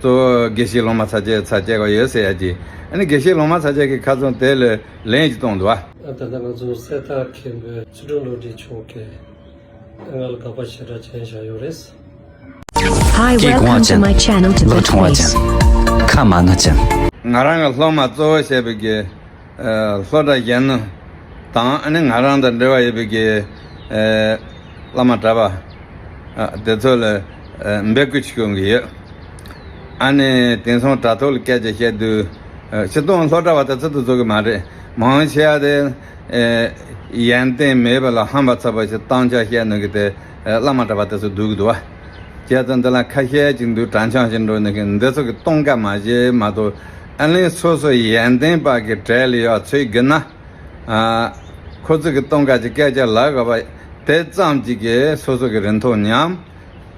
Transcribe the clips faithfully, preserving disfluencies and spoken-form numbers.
གཙོ་བོ་དགེ་བཤེས་ལོང་མ་ཚ་ཅན་ཚ་བཅད་པ་ཡོད་ཟེར་ཡ་ཅིག་ཨ་ནི་དགེ་བཤེས་ལོང་མ་ཚ་ཅན་གྱི་ཁ་རྩང་དེ་ལ་ལན་ཅིག་གཏོང་འདུག་བ། ད་ལྟ་ང་ཚོ་གསེར་རྟ་མཁན་པོའི་ཚུལ་ཁྲིམས་བློ་གྲོས་མཆོག་གིས་ང་ལ་དགག་པ་ཞེ་དྲག་བྱས་བཞག་ཡོད་རེད། Hi, welcome to my channel. Welcome to my channel. ཁ་མ་ན་ཅན། ང་རང་གི་སློབ་མ་གཙོ་བོ་བྱས་པའི་གི་ཨ་སློབ་གྲྭ་གཞོན་ནུ་དང་ཨ་ནི་ང་རང་དང་འབྲེལ་བ་ཡོད་པའི་གི་ཨ་བླ་མ་གྲྭ་པ་ཨ་དེ་ཚོ་ལ་ཨ་འབོད་སྐུལ་ཞུ་གི་ཡོད། ཨ་ནི་དེང་སང་དྲ་ཐོག་ལ་སྐད་ཆ་བཤད་དུས་ཨ་སྤྱིར་བཏང་སློབ་གྲྭ་བ་དེ་ཚོ་དུ་བཟོ་གི་མ་རེད། མང་ཆེ་བ་དེ་ཨ་ཡོན་ཏན་མེད་པ་ལ་ཧམ་པ་ཚ་པོ་ཞིག་གཏམ་ཆ་བཤད་ནོ་གི་དེ་ཨ་བླ་མ་གྲྭ་པ་དེ་ཚོ་སྡུག་གི་འདུག་བ། བྱས་ཙང་འདི་ལ་ཁ་ཤས་ཅིག་འདུག་དྲང་ཆང་ཞིག་འགྲོ་ནི་གི་འདི་ཚོ་གི་གཏོང་ཀ་མ་བྱེད་མ་གཏོགས་ཨ་ནི་སོ་སོ་ཡོན་ཏན་པ་གི་གྲལ་ལ་ཡོད་ཚོད་གི་ན་ཨ་ཁོ་ཚོ་གི་གཏོང་ཀ་ཅིག་སྐད་ཆ་ལབ་དགོས་པ་དེ་ཙམ་ཅིག་གིས་སོ་སོ་གི་རིན་ཐང་ཉམས།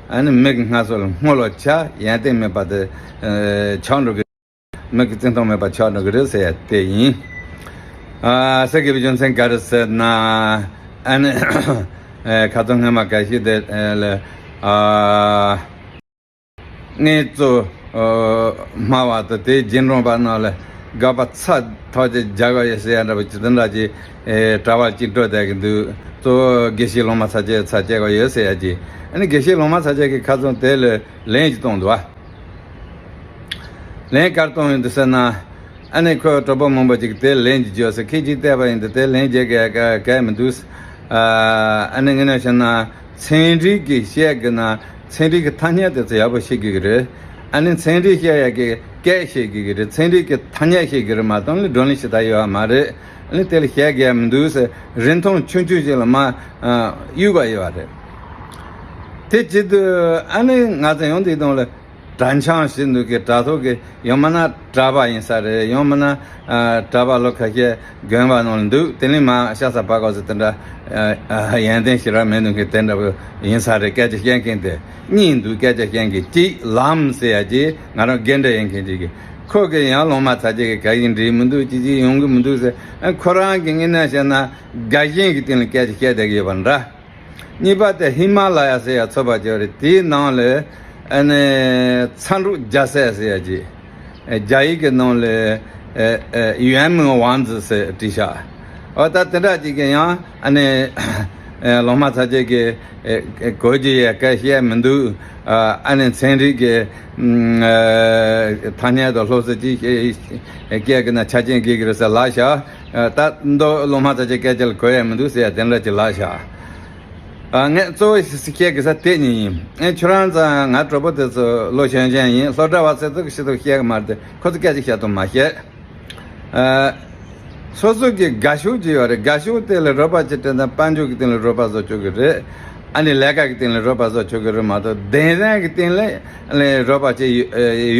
ཨ་ནི་མི་གི་སྔ་སོ་ལ་སྔོ་ལོ་ཆ་ཡོན་ཏན་མེད་པ་དེ་ཨ་ཆགས་འགྲོ་གི་མི་གི་བརྩི་མཐོང་མེད་པ་ཆགས་འགྲོ་གི་རེད་ཟེར་ཡ་དེ་ཡིན། ཨ་ཟེར་དགོས་པའི་རྒྱུ་མཚན་ག་རེ་ཟེར་ན། ཨ་ནི་ཨ་ཁ་ཚོན་སྔོན་མ་འགའ་ཞིག་དེ་ཨ་ལ་ཨ་ངས་གཙོ་ཨ་སྨྲ་བ་དང་དེའི་རྗེས་འབྲང་པ་རྣམས་ལ་དགག་པ་ཚ་ཐག་ཆོད་རྒྱག་གི་ཡོད་ཟེར་ཡ་འདྲ་པོ་ཅིག་དེ་འདྲ་ཅིག་ཨེ་དྲ་བར་ཅིག་འགྲོ་བསྡད་ཀྱི་འདུག་གཙོ་བོ་དགེ་བཤེས་ལོང་མ་ཚ་བཅད་ཚ་བཅད་གི་ཡོད་ཟེར་ཡ་ཅིག་ཨ་ནི་དགེ་བཤེས་ལོང་མ་ཚ་བཅད་ཀྱི་ཁ་ཚོན་དེ་ལ་ལན་ཅིག་གཏོང་འདུག་བ། ལན་ག་རེ་གཏོང་ཡོང་འདུག་ཟེར་ན། ཨ་ནི་ཁོས་གྲོགས་པོ་མང་པོ་ཅིག་དེ་ལན་ཅིག་བརྗོད་ཟེར་ཁྱེད་ཅིག་བལྟས་པ་ཡིན་དུས་དེ་ལན་རྒྱག་གི་ག་ག་མི་འདུག་ཨ་ནི་ངས་ནས་བཤད་ན་ཚན་རིག་གི་བཤད་གི་ན་ཚན་རིག་གི་ཐ་སྙད་དེ་ཚོ་ཡག་པོ་ཤེས་དགོས་ཀྱི་རེད། ཨ་ནི་ཚན་རིག་བཤད་ཡག་གི་སྐད་ཤེས་དགོས་ཀྱི་རེད། ཚན་རིག་གི་ཐ་སྙད་ཤེས་དགོས་རེད་མ་གཏོགས་ལས་བགྲོ་གླེང་བྱེད་ཐབས་ཡོད་མ་རེད། ཨ་ནི་དེ་ལ་བཤད་དགོས་ཡ་མི་འདུག་ཟེར་རིན་ཐང་ཆུང་ཆུང་ཞིག་ལ་མ་གཡུག་པ་ཡོད་རེད། དེ་བྱེད་དུས་ཨ་ནི་ང་ཚོ་ཡོང་དུས་དང་ལ། དྲ་འཆམ་ཞིག་འདུག་གི་དྲ་ཐོག་གི་ཡང་མིན་ན་གྲྭ་པ་ཡིན་ས་རེད། ཡང་མིན་ན་ཨ་གྲྭ་པ་ལོ་ཁ་ཤས་དགོན་པ་ནང་ལ་འདུག་དེ་ནས་མ་ཤ་ཚ་པ་གོ་ཚོ་དེ་འདྲ་ཨ་ཡོན་ཏན་ཞེ་དྲག་མེད་འདུག་མཁན་དེ་འདྲ་པོ་ཡིན་ས་རེད། སྐད་ཆ་བཤད་མཁན་དེ་གཉིས་འདུག་སྐད་ཆ་བཤད་མཁན་གཅིག་ལམ་ཟེར་ཡ་གཅིག་ང་རང་དགེ་འདྲ་ཡིན་མཁན་གཅིག་གི་ཁོ་གི་ཡང་ལོང་མ་ཚ་གཅིག་གི་ག་ཡིན་འགྲིག་མི་འདུག་ཅི་ཅི་ཡོང་གི་མི་འདུག་ཟེར། ཨ་ཁོ་རང་གི་ངོས་ནས་བཤད་ན་དགའ་ཞེན་གི་སྟེང་ལ་སྐད་ཆ་བཤད་བསྡད་ཀྱི་ཡོད་པ་འདྲ། གཉིས་པ་དེ་ཧི་མ་ལ་ཡ་ཟེར་ཡ་ཚོ་པ་ཅིག་ཡོད་རེད། དེའི་ནང་ལ་ཨ་ནི་ཚ་འབྲུག་རྒྱལ་སྲས་ཟེར་ཡ་ཅིག་རྒྱ་ཡིག་གི་ནང་ལ་ཨ་ཨ་ཡོན་མིང་ཝང་ཙི་ཟེར་བྲིས་ཤག་འོ་ད་དེ་འདྲ་ཅིག་གི་ཡང་ཨ་ནི་ཨ་ལོང་མ་ཚ་ཅིག་གི་ཨ་ཨ་གོ་རྒྱུ་ཡ་སྐད་བཤད་མི་འདུག་ཨ་ནི་ཚན་རིག་གི་ཨ་ཐ་སྙད་དང་སློབ་གསོ་ཅིག་སྐད་གི་ན་ཆ་རྐྱེན་དགོས་ཀྱི་རེད་ཟེར་ལབ་ཤག་ད་མདོ་ལོང་མ་ཚ་ཅིག་སྐད་ཆ་ལ་གོ་ཡ་མི་འདུག་ཟེར་ཡ་དེ་འདྲ་ཅིག་ལབ་ཤག་ཨ་ངས་གཙོ་བོ་ཞིག་བཤད་དགོས་ས་དེ་གཉིས་ཡིན། ཨེ་ཁྱོད་རང་ཚོ་ང་གྲོགས་པོ་དེ་ཚོ་ལོ་གཞོན་གཞོན་ཡིན། སློབ་གྲྭ་བ་ཚོ་ཚོ་གི་ཤི་ཐུབ་བཤད་གི་མ་རེད་དེ་ཁོ་ཚོ་སྐད་ཆ་བཤད་ཐུབ་མ་བཤད། ཨ་སོ་སོ་གི་དགའ་ཕྱོགས་ཅིག་ཡོད་རེད། དགའ་ཕྱོགས་དེ་ལ་རོགས་པ་བྱེད་དྲན་ན་དཔལ་འབྱོར་གི་སྟེང་ལ་རོགས་པ་བཟོ་ཆོག་གི་རེད། ཨ་ནི་ལས་ཀ་གི་སྟེང་ལ་རོགས་པ་བཟོ་ཆོག་གི་རེད་མ་གཏོགས་གདན་ས་གི་སྟེང་ལ་ཨ་ནི་རོགས་པ་བྱེད་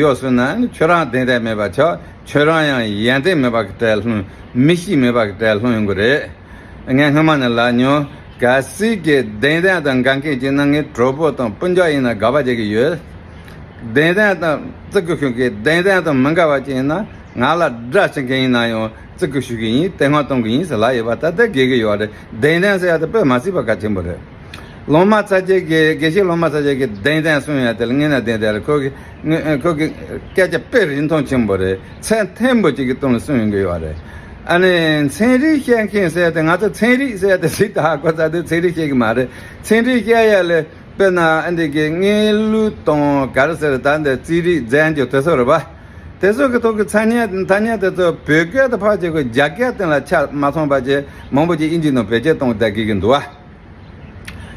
ཡོད་སོང་ན་ཨ་ནི་ཁྱོད་རང་གདན་ས་མེད་པ་ཆགས། ཁྱོད་རང་ཡང་ཡོན་ཏན་མེད་པ་གི་གྲལ་ལྷུང་མི་གཤིས་མེད་པ་གི་གྲལ་ལྷུང་ཡོང་གི་རེད། ངས་སྔོན་མ་ནས་ལབ་མྱོང་། གལ་སྲིད་ཀྱི་གདན་ས་དང་འགལ་མཁན་ཅིག་ན་ངའི་གྲོགས་པོ་དང་སྤུན་ཀྱག་ཡིན་ན་དགག་པ་བྱེད་ཀྱི་ཡོད། གདན་ས་དང་བརྩི་བཀུར་ཞུ་མཁན་གདན་ས་དང་མི་འགལ་བ་ཅིག་ཡིན་ན་ང་ལ་དགྲ་བྱེད་མཁན་ཡིན་ན་ཡང་བརྩི་བཀུར་ཞུ་གི་ཡིན། བསྟོད་བསྔགས་གཏོང་གི་ཡིན་ཟེར་ལབ་ཡོད་པ་ད་ལྟ་དགོས་ཀྱི་ཡོད་རེད། གདན་ས་ཟེར་ཡ་དེ་དཔེ་མ་སྲིད་པ་གལ་ཆེན་པོ་རེད། ལོང་མ་ཚ་རྒྱལ་གྱི་དགེ་བཤེས་ལོང་མ་ཚ་རྒྱལ་གྱི་གདན་ས་གསུང་ཡ་དེ་ལ་ངས་ན་གདན་ས་རེད། ཁོ་གི་ཁོ་གི་སྐད་ཆ་དཔེ་རིན་ཐང་ཆེན་པོ་རེད། ཚད་མཐོན་པོ་ཅིག་གི་སྟེང་ལ་གསུང་ཡོང་གི་ཡོད་རེད། ཨ་ནི་ཚན་རིག་བཤད་མཁན་ཟེར་ཏེ་ང་ཚོ་ཚན་རིག་ཟེར་ཏེ་ཞིག་ད་ཧ་གོ་ཚར་དུས་ཚན་རིག་བཤད་གི་མ་རེད། ཚན་རིག་བཤད་ཡ་ལ་དཔེར་ན་ཨ་འདི་གི་དངོས་ལུགས་དང་ག་རེ་ཟེར་ད་འདི་རྩིས་རིག་རྫས་འགྱུར་དེ་ཚོ་རེད་པ། དེ་ཚོ་གི་ཐོག་གི་ཚ་ཉེ་ཐ་སྙད་དེ་ཚོ་བོད་སྐད་དུ་ཕར་བྱེད་དགོས། རྒྱ་སྐད་སྟེང་ལ་ཆ་མ་ཚང་པ་བྱས་མང་པོ་ཅིག་ཨིན་ཇི་ནང་བེད་སྤྱོད་གཏོང་བསྡད་དགོས་ཀྱི་འདུག་བ།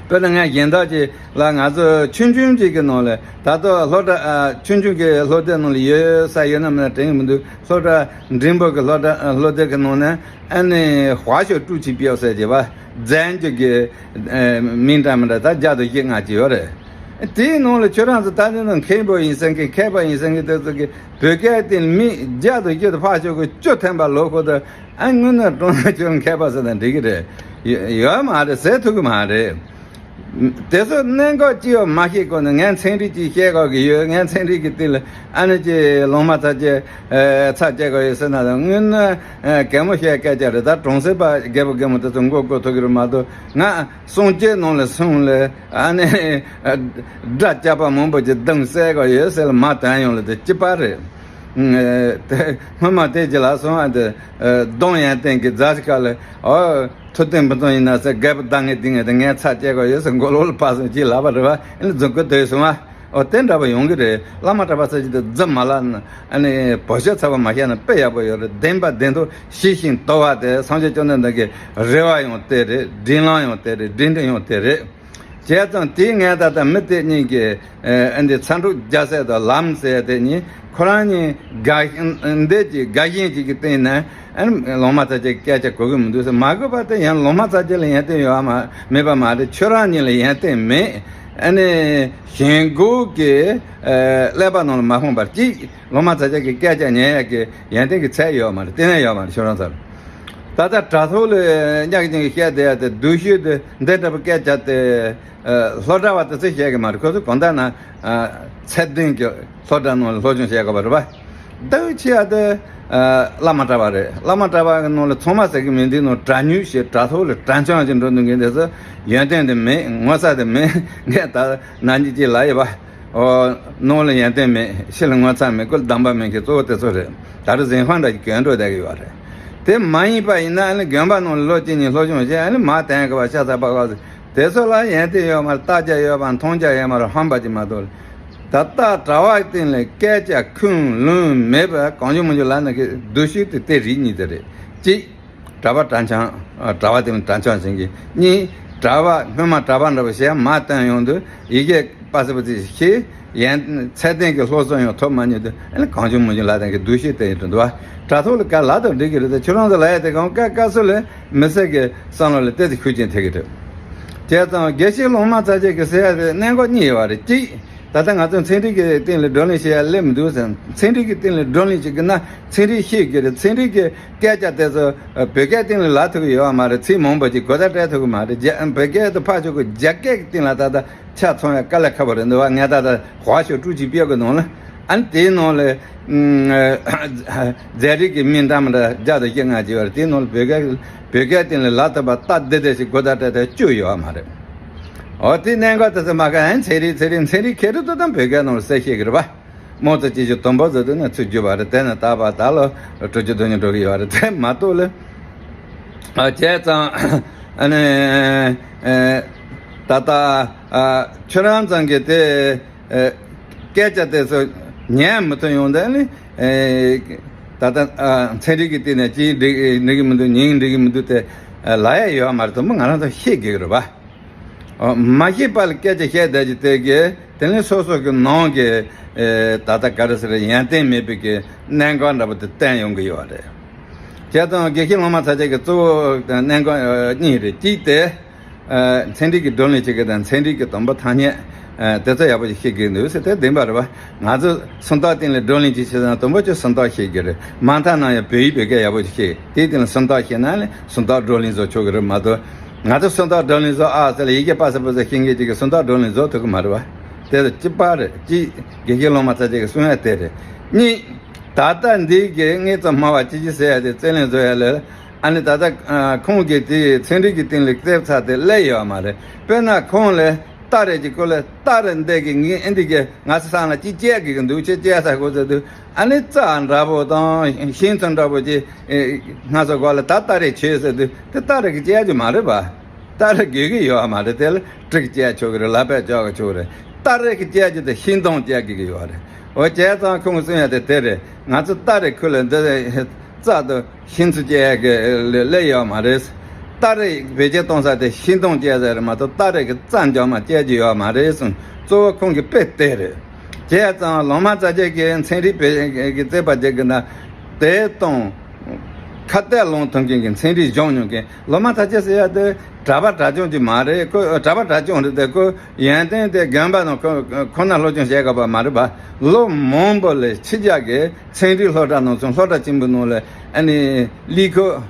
དཔེར་ན་ངས་གཞན་དག་ཅིག་ལ་ང་ཚོ་ཆུང་ཆུང་ཅིག་གི་ནང་ལ་ད་ལྟ་སློབ་གྲྭ་ཨ་ཆུང་ཆུང་གི་སློབ་དེབ་ནང་ལ་ཡོད་ས་ཡོད་ན་མིན་ན་དྲན་གྱི་མི་འདུག་སློབ་གྲྭ་འབྲིང་པོ་གི་སློབ་གྲྭ་སློབ་དེབ་གི་ནང་ནས་ཨ་ནི་华学入侵标ཟེར་གྱི་བ་རྫས་འགྱུར་གྱི་མིང་འདྲ་མི་འདྲ་ད་བརྒྱ་དང་བཞི་ལྔ་ཅིག་ཡོད་རེད། དེའི་ནང་ལ་ཁྱོད་རང་ཚོ་ད་ནི་ནང་མཁན་པོ་ཡིན་ཟེར་མཁན་མཁས་པ་ཡིན་ཟེར་མཁན་དེ་ཚོ་གི་བོད་སྐད་དེ་མི་བརྒྱ་དང་བཞི་དང་ཕར་ཕྱོགས་གི་བཅུ་ཐམ་པ་ལོ་ཁོ་ད་ཨ་དངོས་གནས་དྲང་གནས་ཁྱོད་མཁས་པ་ཟེར་ན་འགྲིག་གི་རེད། ཡོད་མ་རེད། ཟེར་ཐུབ་གི་མ་རེད། དེ་ཚོ་གནད་འགག་ཅི་ཡོད་མ་ཤེས་གོང་ནས། ངས་ཚན་རིག་ཅིག་བཤད་དགོས་ཀྱི་ཡོད། ངས་ཚན་རིག་གི་སྟེང་ལ་ཨ་ནི་ཅིག་ལོང་མ་ཚ་ཅེ་ཚ་བཅད་དགོས་ཡོད་ཟེར་ན། དངོས་གནས་གད་མོ་བཤད་སྐད་ཆ་རེད། ད་གྲོང་གསེབ་པ་རྒད་པོ་རྒན་མོ་དེ་ཚོ་མགོ་སྐོར་ཐུབ་ཀྱི་རེད་མ་གཏོགས། ང་གསུང་སྐྱེས་ནང་ལ་སོང་ལ་ཨ་ནི་སྒྲ་སྐྱག་པ་མང་པོ་ཅིག་བརྡུངས་བསད་དགོས་ཡོད་ཟེར་ལ་མ་དོན་ཡོང་ལ་དེ་ཅི་པ་རེད། དེ་སྔོན་མ་དེ་ཅི་ལ་སོང་ཨ། དེ་གདོང་ཡན་ཏན་གྱི་རྫ་ཆི་ཁ་ལ་ཨོ། ཐུབ་བསྟན་ཕུན་ཚོགས་ཡིན་ན་ཟེར། རྒད་པོ་ད་ངས་འདི་ངས་དེ་ངས་ཚ་བཅད་དགོས་ཡོད་ཟེར། མགོ་ལོག་ལ་ཕར་སོང་ཅིག་ལབ་པ་རེད་བ། ཨ་ནི་རྫུན་སྐུལ་དོད་སོང་ཨ། ཨོ་དེ་འདྲ་པོ་ཡོང་གི་རེད། བླ་མ་གྲྭ་པ་ཚོ་ཅིག་དེ་རྫུན་མ་ལབ་ན། ཨ་ནི་བོད་ཤོག་ཚ་བ་མ་བཤད་ན་དཔེ་ཡག་པོ་ཡོད་རེད། བདེན་པ་བདེན་ཐོག་ཤེས་ཤིང་དོར་བ་དེ་སངས་རྒྱས་བཅོམ་ལྡན་འདས་ཀྱི་རེ་བ་ཡང་དེ་རེད། སྒྲིག་ལམ་ཡང་དེ་རེད། སྒྲིག་འདུན་ཡང་དེ་རེད། བྱས་ཙང་དེའི་ངས་ད་ལྟ་མི་དེ་གཉིས་ཀྱི་ཨ་འདི་ཚ་འཁྲུག་རྒྱག་སྲོལ་དང་ལམ་ཟེར་དེ་གཉིས་ཁོ་རང་གཉིས་དགའ་འདོད་ཀྱི་དགའ་ཞེན་གཅིག་གི་སྟེང་ནས་ཨ་ནི་ལོང་མ་ཚ་ཅེ་སྐད་ཆ་གོ་གི་མི་འདུག་ཟེར། མ་གོ་བ་དེ་ཡང་ལོང་མ་ཚ་ཅེ་ལ་ཡོན་ཏན་ཡོད་མ་མེད་པ་མ་རེད། ཁྱོད་རང་གཉིས་ལ་ཡོན་ཏན་མེད། ཨ་ནི་གཞན་དགུ་གི་ཀླད་པ་ནང་ལ་མ་ཤོང་བར་གཅིག་ལོང་མ་ཚ་ཅེ་གི་སྐད་ཆ་ཉན་ཡག་གི་ཡོན་ཏན་གྱི་ཚད་ཡོད་མ་རེད། གཏན་ནས་ཡོད་མ་རེད། ཁྱོད་རང་ཚོར། ད་ལྟ་དྲ་ཐོག་ལ་གཉག་ཅན་གྱི་བཤད་བསྡད་ཡ་དེ་སྡུག་ཤོས་དེ་འདི་འདྲ་པོ་སྐད་ཆ་དེ་སློབ་གྲྭ་བ་དེ་ཚོས་བཤད་གི་མ་རེད། ཁོ་ཚོ་གང་ལྟར་ན་ཚད་ལྡན་གྱི་སློབ་གྲྭ་ནང་ལ་སློབ་སྦྱོང་བྱེད་དགོས་པ་རེད་པ། འདི་ཆེ་ཡ་དེ་བླ་མ་གྲྭ་བ་རེད། བླ་མ་གྲྭ་བ་གི་ནང་ལ་ཚང་མ་ཟེར་གི་མིན། འདི་ནང་དྲ་ཉུལ་ཞེས་དྲ་ཐོག་ལ་དྲ་འཆམ་ཞིག་འགྲོ་འདུག་མཁན་དེ་ཚོ་ཡོན་ཏན་དེ་མེད། ངོ་ཚ་དེ་མེད། ངས་ད་ནང་གི་ཅིག་ལ་ཡོད་པ། ཨོ། ནང་ལ་ཡོན་ཏན་མེད། ཕྱི་ལ་ངོ་ཚ་མེད། ཀུན་ལ་སྡོམ་པ་མེད་མཁན་གཙོ་བོ་དེ་ཚོ་རེད། ད་རུང་གཟན་ཧོན་འདྲ་ཞིག་གྱོན་འགྲོ་བསྡད་ཀྱི་ཡོད་རེད། དེ་མ་ཡིན་པ་ཡིན་ན་ཨ་ནི་དགོན་པ་ནང་ལ་ལོ་གཅིག་གཉིས་སློབ་སྦྱོང་བྱས། ཨ་ནི་མར་དེང་གི་བ་ཤ་ཚ་པ་ག་ཚོད་དེ་ཚོ་ལ་ཡོན་ཏན་ཡོད་མ་རེད། བརྟག་དཔྱད་ཡོད་པ་མཐོང་རྒྱ་ཡོད་མ་རེད། ཧམ་པ་ཅིག་མ་གཏོགས། ད་ལྟ་གྲྭ་བ་སྟེང་ལ་སྐད་ཆ་ཁུངས་ལུང་མེད་པ་གང་བྱུང་མང་བྱུང་ལབ་ན་གི་སྡུག་ཤོས་དེ་དེ་རིགས་གཉིས་དེ་རེད། གཅིག་གྲྭ་པ་དྲ་འཆམ། གྲྭ་པ་དེ་ལ་དྲ་འཆམ་བྱེད་མཁན། གཉིས། གྲྭ་པ་སྔོན་མ་གྲྭ་པ་འདྲ་པོ་བྱས་མར་བཏོན་ཡོང་དུས་ཡི་གེ་པ་སི་པ་ཙི་ཤེས། ཡན་ཚད་ལྡན་གྱི་སློབ་གསོ་ཡང་ཐོབ་མ་མྱོང་དུས་ཨ་ནི་གང་བྱུང་མང་བྱུང་ལབ་སྟངས་ཀྱི་སྡུག་ཤོས་དེ་ཡིན་འགྲོ་འདུག་བ། དྲ་ཐོག་ལ་ག་ལབ་དང་འགྲིག་གི་རེད་དེ། ཁྱོད་རང་ཚོ་ལབ་ཡ་དེ་གང་སྐབས་སྐབས་སུ་ལ་མི་སེར་གྱི་བསམ་བློ་ལ་ཏོག་ཙམ་ཤུགས་རྐྱེན་ཐེབས་ཀྱི་འདུག་བྱས་ཙང་དགེ་བཤེས་ལོང་མ་ཚ་ཅེ་གི་ཟེར་ཡ་དེ་གནད་འགག་གཉིས་ཡོད་པ་རེད། གཅིག་ད་ལྟ་ང་ཚོ་ཚན་རིག་གི་སྟེང་ལ་བགྲོ་གླེང་བྱེད་ཡ་སླེབས་མི་འདུག་ཟེར། ཚན་རིག་གི་སྟེང་ལ་བགྲོ་གླེང་བྱེད་དགོས་ན་ཚན་རིག་ཤེས་དགོས་རེད། ཚན་རིག་གི་སྐད་ཆ་དེ་ཚོ་བོད་སྐད་སྟེང་ལ་ལབ་ཐུབ་ཀྱི་ཡོད་པ་མ་རེད། ཚིག་མང་པོ་ཅིག་གོ་བརྡ་སྤྲད་ཐུབ་ཀྱི་མ་རེད། རྒྱ་བོད་སྐད་དུ་ཕར་ཕྱོགས་ཀྱི་རྒྱ་སྐད་ཀྱི་སྟེང་ལ་ད་ལྟ་ཆ་ཚང་བའི་དཀའ་ལས་ཁག་པོ་རེད་འདུག་བ། ངས་ད་ལྟ་ཧྭ་ཤོད་ཀྲུའུ་ཅི་པེའུ་གི་ནང་ལ་ཨ་ནི་དེའི་ནང་ལ་རྫས་རིགས་ཀྱི་མིང་འདྲ་མི་འདྲ་བརྒྱ་དང་བཞི་ལྔ་ཅིག་ཡོད་རེད། དེའི་ནང་ལ་བོད་སྐད་བོད་སྐད་སྟེང་ལ་ལབ་ཐུབ་པ་རྟགས་འདི་འདྲ་ཞིག་གོ་བརྡ་སྤྲད་དེ་བཅུག་ཡོད་པ་མ་རེད། འོ་དེ་གནད་འགག་དེ་ཚོ་མ་ག་ཨན་ཚན་རིག་ཚན་རིག་ཚན་རིག་མཁས་གྲུབ་ཏུ་དང་བོད་སྐད་ནང་ལ་གསལ་བཤད་ཀྱི་རེད་པ། དམངས་གཙོ་སྤྱི་ཁྱབ་དུམ་བུ་བཟོ་དུས་ནས་ཚུར་བསྒྱུར་བ་རེད། དེ་ནས་ད་བར་ད་ལོ་དྲུག་ཅུ་དོན་གཉིས་འགྲོ་གི་ཡོད་རེད། དེ་མ་གཏོགས་ལ་ཨ་བྱས་ཙང་ཨ་ནི་ཨེ་ད་ལྟ་ཨ་ཁྱོད་རང་ཚང་གི་དེ་ཨེ་སྐད་ཆ་དེ་ཚོ་ཉན་མི་ཐུབ་ཡོང་དུས་ནི་ཨེ་ད་ལྟ་ཨ་ཚན་རིག་གི་སྟེང་ནས་ཅིག་འགྲིག་འགྲིག་གི་མི་འདུག་ཉན་འགྲིག་གི་མི་འདུག་དེ་ཨ་ལབ་ཡ་ཡོད་མ་རེད། དུམ་བུ་ང་རང་ཚོ་ཤེས་དགོས་ཀྱི་རེད་པ། ཨ་མ་ཤེས་པ་ལ་སྐད་ཆ་བཤད་བསྡད་ཀྱི་དེ་གི་དེ་ནི་སོ་སོ་གི་ནང་གི་ཨེ་ད་ལྟ་ག་རེ་ཟེར་ཡོན་ཏན་མེད་པའི་གི་གནད་འགག་འདྲ་པོ་དེ་བསྟན་ཡོང་གི་ཡོད་རེད། བྱས་ཙང་དགེ་བཤེས་ལོང་མ་ཚ་ཅེ་གི་གཙོ་བོ་གནད་འགག་ཨ་གཉིས་རེད། གཅིག་དེ་ཨ་ཚན་རིག་གི་བགྲོ་གླེང་བྱེད་གི་དང་ཚན་རིག་གི་དུམ་བུ་ཐ་སྙད་ཨ་དེ་ཚོ་ཡག་པོ་ཞིག་ཤེས་དགོས་འདུག་ཟེར། དེ་བདེན་པ་རེད་པ། ང་ཚོ་སུམ་རྟགས་སྟེང་ལ་བགྲོ་གླེང་ཅིག་བྱེད་ཙང་དུམ་བུ་ཅིག་སུམ་རྟགས་ཤེས་དགོས་རེད། མ་མཐའ་ན་ཡང་བོད་ཡིག་བོད་སྐད་ཡག་པོ་ཅིག་ཤེས། དེའི་སྟེང་ལ་སུམ་རྟགས་ཤེས་ན་ནི་སུམ་རྟགས་བགྲོ་གླེང་བཟོ་ཆོག་གི་རེད་མ་གཏོགས། ང་ཚོ་སུམ་རྟགས་བགྲོ་གླེང་བཟོ་ཨ་ཟེར་ལ་ཡི་གེ་པ་སེ་པ་སེ་ཤེས་མཁན་ཅིག་གིས་སུམ་རྟགས་བགྲོ་གླེང་བཟོ་ཐུབ་ཀྱི་མ་རེད་པ། དེ་ལ་གཅིག་པ་རེད། གཅིག་དགེ་བཤེས་ལོང་མ་ཚ་ཅེ་གིས་གསུང་ཡ་དེ་རེད། གཉིས། ད་ལྟ་འདི་གི་དངོས་རྫས་སྨྲ་བ་ཅི་བྱེད་ཟེར་ཡ་དེ་རྩོད་གླེང་བཟོ་ཡ་ལ་ཨ་ནི་ད་ལྟ་ཨ་ཁོང་གིས་དེ་ཚན་རིག་གི་སྟེང་ལ་བསླེབས་ཚར་དེ་སླེབས་ཡོད་མ་རེད། དཔེར་ན་ཁོང་ལ་རྟ་རེད་ཀྱི་སྐོར་ལ་རྟ་རེད་འདི་གི་ངས་ཨེ་འདི་གི་ང་ཚོ་སང་ལ་ཅི་བྱེད་དགོས་ཀྱི་འདུག་ཅི་བྱེད་ས་གོ་ཟེར་དུས་ཨ་ནི་རྩྭ་འདྲ་པོ་དང་ཤིང་ཚོ་འདྲ་པོ་ཅིག་ང་ཚོ་གོ་ལ་ད་རྟ་རེད་བྱོས་ཟེར་དུས་དེ་རྟ་རེད་གི་བྱེད་རྒྱུ་མ་རེད་པ། རྟ་རེད་དགོས་ཀྱི་ཡོད་མ་རེད། དེ་ལ་གྲི་གིས་བཅད་ཆོག་གི་རེད། ལག་པས་བཅག་གི་ཆོག་གི་རེད། རྟ་རེད་གི་བཅད་རྒྱུ་དེ་ཤིང་སྡོང་བཅད་དགོས་ཀྱི་ཡོད་རེད། འོ་བྱས་ཙང་ཁོང་གསུང་ཡ་དེ་དེ་རེད། ང་ཚོ་རྟ་རེད་ཁུལ་ལ་འདི་རྩྭ་དང་ཤིང་ཚོ་བཅད་ཡ་གི་ལས་ཡོད་མ་རེད། རྟ་རེད་བེད་སྤྱོད་གཏོང་ས་དེ་ཤིང་སྡོང་བཅད་ས་རེད་མ་གཏོགས་རྟ་རེད་གི་རྩྭ་འཇོག་མ་བཅད་རྒྱུ་ཡོད་མ་རེད་གསུངས། གཙོ་བོ་ཁོང་གི་དཔེ་དེ་རེད། བྱས་ཙང་ལོང་མ་ཚ་ཅེ་གིས་ཚན་རིག་བེད་ཀྱི་རྩོད་པ་བྱེད་ཀྱི་ན་དེ་དང་། ཁ་གཏད་ལོང་ཐུབ་མཁན་གྱི་ཚན་རིག་སྦྱོང་མྱོང་མཁན་ལོང་མ་ཚ་ཅེ་ཟེར་ཡ་དེ་གྲྭ་པ་གྲྭ་སྐྱོང་ཅིག་མ་རེད། ཁོ་གྲྭ་པ་གྲྭ་སྐྱོང་རེད་དེ་ཁོ་ཡོན་ཏན་དེ་དགོན་པ་ནང་ཁོ་ཁོ་ན་སློབ་སྦྱོང་བྱས་དགོས་པ་མ་རེད་པ། ལོ་མང་པོ་ལ་ཕྱི་རྒྱལ་གྱི་ཚན་རིག་སློབ་གྲྭ་ནང་སོང་། སློབ་གྲྭ་ཆེན་པོ་ནང་ལ་ཨ་ནི་ལི་ཁོ་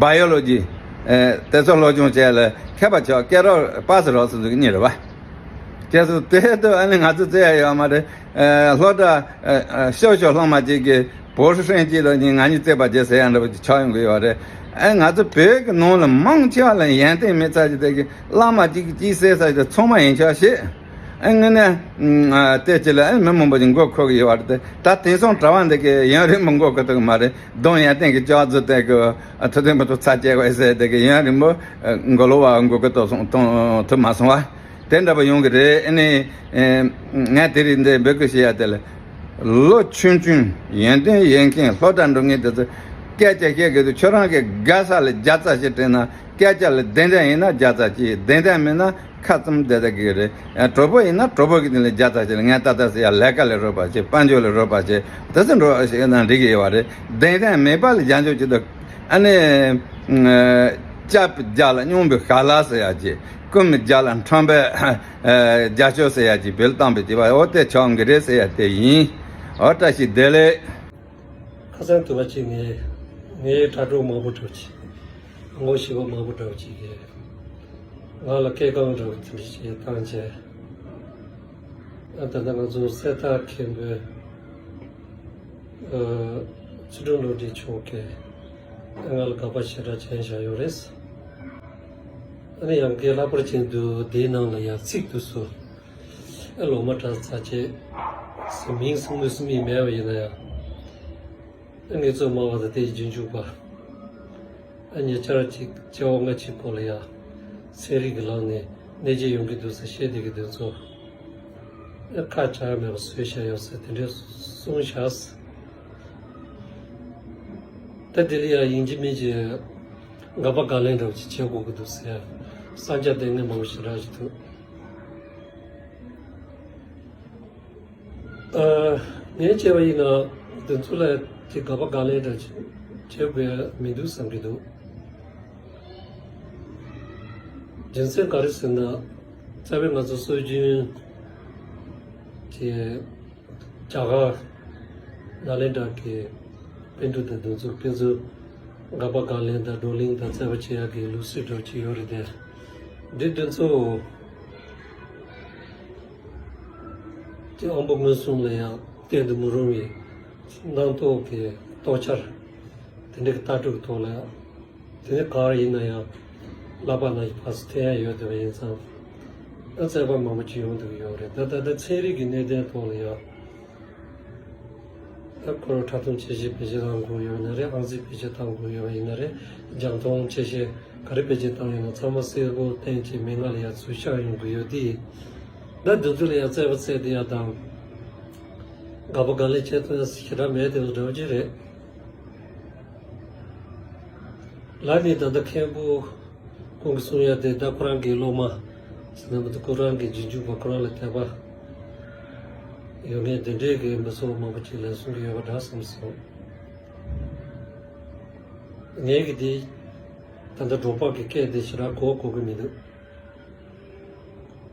བ་ཡོ་ལོ་ཇི་ ཨེ། དེ་ཚོ་སློབ་སྦྱོང་བྱས་ལ་མཁས་པ་ཆགས། སྐད་རོགས་པ་སེ་རོགས་སུ་འཛུགས་གཉིས་རེད་བ། ཁྱེད་ཚོ་དེ་དུ་ཨ་ནི་ང་ཚོ་བཙལ་ཡ་ཡོད་མ་རེད། ཨེ། སློབ་གྲྭ་ཨེ་ཨེ་ཤོག་ཤོག་སློབ་མ་གཅིག་གིས་བོད་ཧྲེང་གཅིག་དང་གཉིས་ང་གཉིས་བཙལ་བ་བྱེད་ཟེར་ཡ་འདྲ་པོ་ཅིག་ཆགས་ཡོང་གི་ཡོད་རེད། ཨེ། ང་ཚོ་བོད་ཀྱི་ནང་ལ་མང་ཆེ་བ་ལ་ཡོན་ཏན་མེད་ཚར་གྱི་དེ་གི་བླ་མ་གཅིག་གིས་གཅིག་བསད་ཚར་གྱི་དེ་ཚང་མ་ཡིན་ཆོག་ཤེས། ཨེ། དངོས་གནས་ཨ་དེ་ཅི་ལ་ཨེ་མི་མང་པོ་ཅིག་མགོ་འཁོར་གི་ཡོད་རེད་དེ། ད་དེང་སང་གྲྭ་པ་འདི་གི་ཡུན་རིང་པོ་མགོ་འཁོར་ཐུབ་གི་མ་རེད། གདོང་ཡོན་ཏན་གྱི་ལྕགས་རྫི་དེ་གི་ཨ་ཐུབ་ཐུབ་མི་ཐུབ་ཚ་སྐྱེ་བ་ཟེར་དེ་གི་ཡུན་རིང་པོ་ཨ་མགོ་ལོག་པ་མགོ་སྐོར་གཏོང་སོང་གཏོང་ཐུབ་མ་སོང་བ། དེ་འདྲ་པོ་ཡོང་གི་རེད། ཨ་ནི་ཨེ་ངས་དེ་རིང་འདི་འབོད་སྐུལ་བྱེད་ཡ་དེ་ལ། ལོ་ཆུང་ཆུང་ཡོན་ཏན་ཡོད་མཁན་སློབ་གྲྭ་འགྲོ་མཁན་དེ་ཚོ་སྐད་ཆ་བཤད་དགོས་དུས། ཁྱོད་རང་གི་དགའ་ས་ལ་བརྒྱ་རྩ་བཞི་དྲན་ན། སྐད་ཆ་ལ་བདེན་དོན་ཡིན་ན་བརྒྱ་རྩ་གཅིག་བདེན་དོན་མིན་ན་ཁ་བཙུམ་བསྡད་ད་གི་རེད། ཨ། གྲོགས་པོ་ཡིན་ན་གྲོགས་པོ་གི་དེ་ལ་བརྒྱ་རྩ་བཞི་ལ་ངས་ད་ལྟ་ཟེར་ཡ་ལས་ཀ་ལ་རོགས་པ་བྱེད། དཔལ་འབྱོར་ལ་རོགས་པ་བྱེད། དེ་ཚོ་འགྲོ་ཞིག་ན་འགྲིག་གི་ཡོད་པ་རེད། བདེན་དོན་མེད་པ་ལ་རྒྱག་འཇོག་བྱེད་དུས། ཨ་ནི་ཨ་སྐྱབས་རྒྱལ་ལ་སྙོམས་པའི་ཤ་ལ་ཟེར་ཡ་ཅིག་རྐུན་མའི་རྒྱལ་ལ་ཁྲོན་པའི་ཨ་རྒྱ་ཤོག་ཟེར་ཡ་ཅིག་བེད་བཏང་པའི་བྱེད་པ་འོ་དེ་ཆགས་གི་རེད་ཟེར་ཡ་དེ་ཡིན། འོ་བཀྲ་ཤིས་བདེ་ལེགས། ཁ་སང་དུ་བ་ཅིག་ངས་ངའི་དྲ་གྲོགས་མང་པོ་འདྲ་བོ་ཅིག་ངོ་ཤེས་པ་མང་པོ་འདྲ་བོ་ཅིག་གིས་ང་ལ་སྐད་རྐང་འདྲ་བོ་དེ་འདྲ་ཞིག་བཏང་བྱས། ཨ། ད་ལྟ་ང་ཚོ་གསེར་རྟ་མཁན་པོའི་ཨ་ཚུལ་ཁྲིམས་བློ་གྲོས་མཆོག་གིས་ང་ལ་དགག་པ་ཞེ་དྲག་བྱས་བཞག་ཡོད་རེད། ཨ་ནི་ཡང་སྐད་ལྷག་པར་ཅན་དུ་དེའི་ནང་ལ་ཡང་ཚིག་དུ་སུ། ཨ། ལོག་མ་གྲྭ་ཚ་ཆེ། མིང་གསུང་མི་གསུང་མི་མེད་པ་ཡིན་ན་ཡང་། ཨ། ངེད་ཚོ་སྨྲ་བ་དང་དེའི་རྗེས་འཇུག་པ། ཨ། ཉེ་ཆར་གཅིག་བྱ་བ་སྔ་ཕྱི་སྐོར་ལ་ཡང་ཚན་རིག་གི་ལམ་ནས་གནས་རྗེས་ཡོང་གི་འདུག་ཟེར་བཤད་བསྡད་ཀྱི་འདུག་ཚོ། ཨ། ཁ་བྱ་མེད་པ་བཟོས་བཞག་ཡོད་ཟེར་དེ་འདྲས་གསུངས་བཞག་ད་དེ་ལ་ཡང་ཡིན་གཅིག་མིན་གཅིག་དགག་པ་དགག་ལན་འདྲ་བོ་ཅིག་བྱེད་དགོས་ཀྱི་འདུག་ཟེར་བསམ་འཆར་གཏོང་མཁན་མང་པོ་ཞེ་དྲག་ཅིག་འདུག་ཨ། ངས་བྱས་པ་ཡིན་ན་དེ་ཚོ་ལ་དེ་དགག་པ་དགག་ལན་འདྲ་བྱེད་དགོས་མི་འདུག་བསམ་གྱི་འདུག་རྒྱུ་མཚན་ག་རེ་ཟེར་ན། རྩ་བའི་ང་ཚོ་སྲོལ་རྒྱུན་གྱི་རྒྱ་གར་ནཱ་ལེནྡྲ་གི་པཎ་གྲུབ་དང་དེ་ཚོ་ཕན་ཚུན་དགག་པ་དགག་ལན་དང་བགྲོ་གླེང་དང་རྩོད་པ་བྱེད་ཡག་གི་ལུགས་སྲོལ་འདྲ་བོ་ཅིག་ཡོད་རེད་དེ། འདི་དེ་ཚོ། དེ་དབང་པོ་མངོན་སུམ་ལ་ཡང་བསྟན་དུ་མི་རུང་བའི་རྣམ་རྟོག་གི་རྟོག་འཆར་དེ་འདྲ་གི་ལྟ་གྲུབ་ཐོག་ལ་དེ་ནས་ག་རེ་ཡིན་ན་ཡང་བསླབ་པ་ནང་བཞིན་ཕར་ཚུར་འཐེན་ཡ་ཡོད་བསྡད་པ་ཡིན་ཙང་། ཨ། རྩོད་པ་མང་པོ་ཅིག་ཡོང་བསྡད་ཀྱི་ཡོད་རེད། ད་ད་ལྟ་ཚན་རིག་གི་གནད་དོན་ཐོག་ལ་ཡང་། ད་ཁོ་རང་ཁྲག་འཐུང་ཆེ་བཞི་བེད་སྤྱོད་བཏང་དགོས་ཡོད་ན་རེད། ཨང་རྩིས་བེད་སྤྱོད་བཏང་དགོས་ཡོད་ཡིན་ན་རེད། རྒྱང་མཐོང་ཆེ་བཞི་ག་རེ་བེད་སྤྱོད་བཏང་ཡོད་ན་ཚང་མ་གསལ་པོ་བསྟན་བྱས་མི་ང་ལ་ཡང་ཚུར་ཤར་ཡོང་གི་ཡོད་དེ། ད་འདི་ཚོ་ལ་ཡང་རྩོད་པ་རྩོད་བསྡད་ཡ་དང་། དགག་པ་དགག་ལན་བྱེད་ཐུབ་ཡ་ཞེ་དྲག་མེད་དེ་འདྲ་བོ་ཅིག་རེད། ལར་ནས་ད་ལྟ་མཁན་པོ་ཁོང་གིས་གསུང་ཡ་དེ། ད་ཁོ་རང་གི་སློབ་མ་ཟེར་ན་མི་འདུག་ཁོ་རང་གི་རྗེས་འཇུག་པ་ཁོ་རང་ལ་དད་པ་ཡོད་མཁན་དེ་འདྲས་ཀྱི་མི་ཚོགས་མང་པོ་ཅིག་ལ་གསུང་གི་ཡོད་པ་འདྲ་བསམ་སོང་། ངས་ཀྱི་དེ་ད་ལྟ་འབྲོག་པ་གི་སྐད་དེ་ཞེ་དྲག་གོ་གོ་གི་མི་འདུག་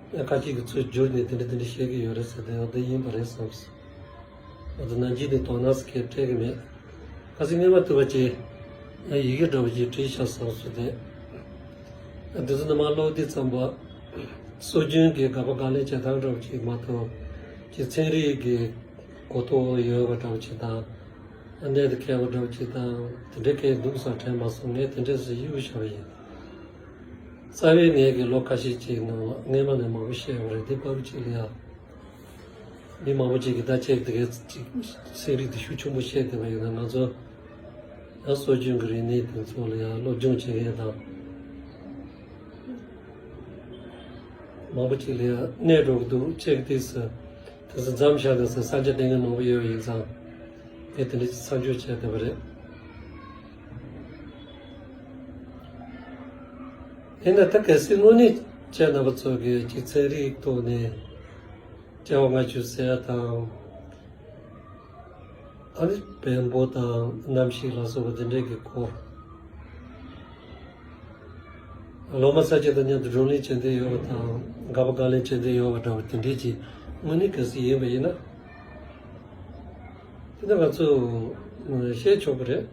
ཁ་ཅིག་གིས་ཚུར་བསྒྱུར་ནས་དེ་འདྲ་དེ་འདྲ་བཤད་ཀྱི་ཡོད་རེད་ཟེར་དེ་འོ་དེ་ཡིན་པ་རེད་བསམ་སོང་། འོ་དེ་ནང་བཞིན་དུ་དོ་སྣང་སྐད་སྤྲད་ཀྱི་མེད། ཁ་སང་སྔོན་མ་ཐུབ་པ་ཅིག་ཡི་གེ་འདྲ་བོ་ཅིག་བྲིས་བཞག་བསམ་སོང་དེ། འདི་ཚོ་ནི་མ་ཀློག་དུས་ཙམ་པ། སྲོལ་རྒྱུན་གྱི་དགག་པ་དགག་ལན་བྱེད་སྟངས་འདྲ་བོ་ཅིག་མ་གཏོགས། ཅིག་ཚན་རིག་གི་གོ་རྟོགས་ཡོད་པ་འདྲ་བོ་ཅིག་དང་། གནད་དུ་འཁེལ་བ་འདྲ་བོ་ཅིག་དང་དེ་འདྲའི་སྐད་འདུག་བསམ་དྲན་མ་སོང་། ངས་དེ་འདྲས་སུ་གཡུག་བཞག་པ་ཡིན། རྩ་བའི་ངས་ཀྱི་ལོ་ཁ་ཤས་ཅིག་ནང་ལ་སྔས་མ་ནས་མང་པོ་བཤད་ཡོད་རེད། འདི་ལྟ་བུ་ཅིག་ལ་ཡང་། མི་མང་པོ་ཅིག་གིས་ད་ཅིག་དེ་གའི་ཅིག་ཚན་རིག་དེ་ཤུགས་ཆེན་པོ་བཤད་བསྡད་པ་ཡིན་ན། ང་ཚོ་ཡང་སྲོལ་རྒྱུན་གྱི་རིག་གནས་དེ་ཚོ་ལ་ཡང་སློབ་སྦྱོང་བྱེད་མཁན་དང་མང་པོ་ཅིག་ལ་ཡང་གནས་འགྲོ་གི་འདུག་ཅེས་དེས་དེ་ཚོ་མཚམས་བཞག་ནས་བསམ་འཆར་གཏོང་མཁན་མང་པོ་ཡོད་པ་ཡིན་ཙང་། ངས་དེ་འདྲ་ཅིག་མཚམས་འཇོག་བྱས་བསྡད་པ་རེད། ཡིན་ན་ད་གལ་སྲིད་དངོས་གནས་ཁྱེད་རྣམ་པ་ཚོ་གིས་ཅིག་ཚན་རིག་ཐོག་ནས་བྱ་བ་སྔ་ཕྱི་ཟེར་ཡ་དང་། ཨ་ནི་བེམ་པོ་དང་གནམ་གཤིས་ལ་སོགས་པ་དེ་འདྲས་ཀྱི་སྐོར། སློབ་མ་ས་སྐྱ་དང་མཉམ་དུ་བགྲོ་གླེང་བྱེད་འདོད་ཡོད་པ་དང་། དགག་པ་དགག་ལན་བྱེད་འདོད་ཡོད་པ་འདྲ་བ་དེ་འདྲས་ཀྱི་དངོས་གནས་གལ་སྲིད་ཡིན་པ་ཡིན་ན། དེ་ནི་ང་ཚོས་བཤད་ཆོག་གི་རེད།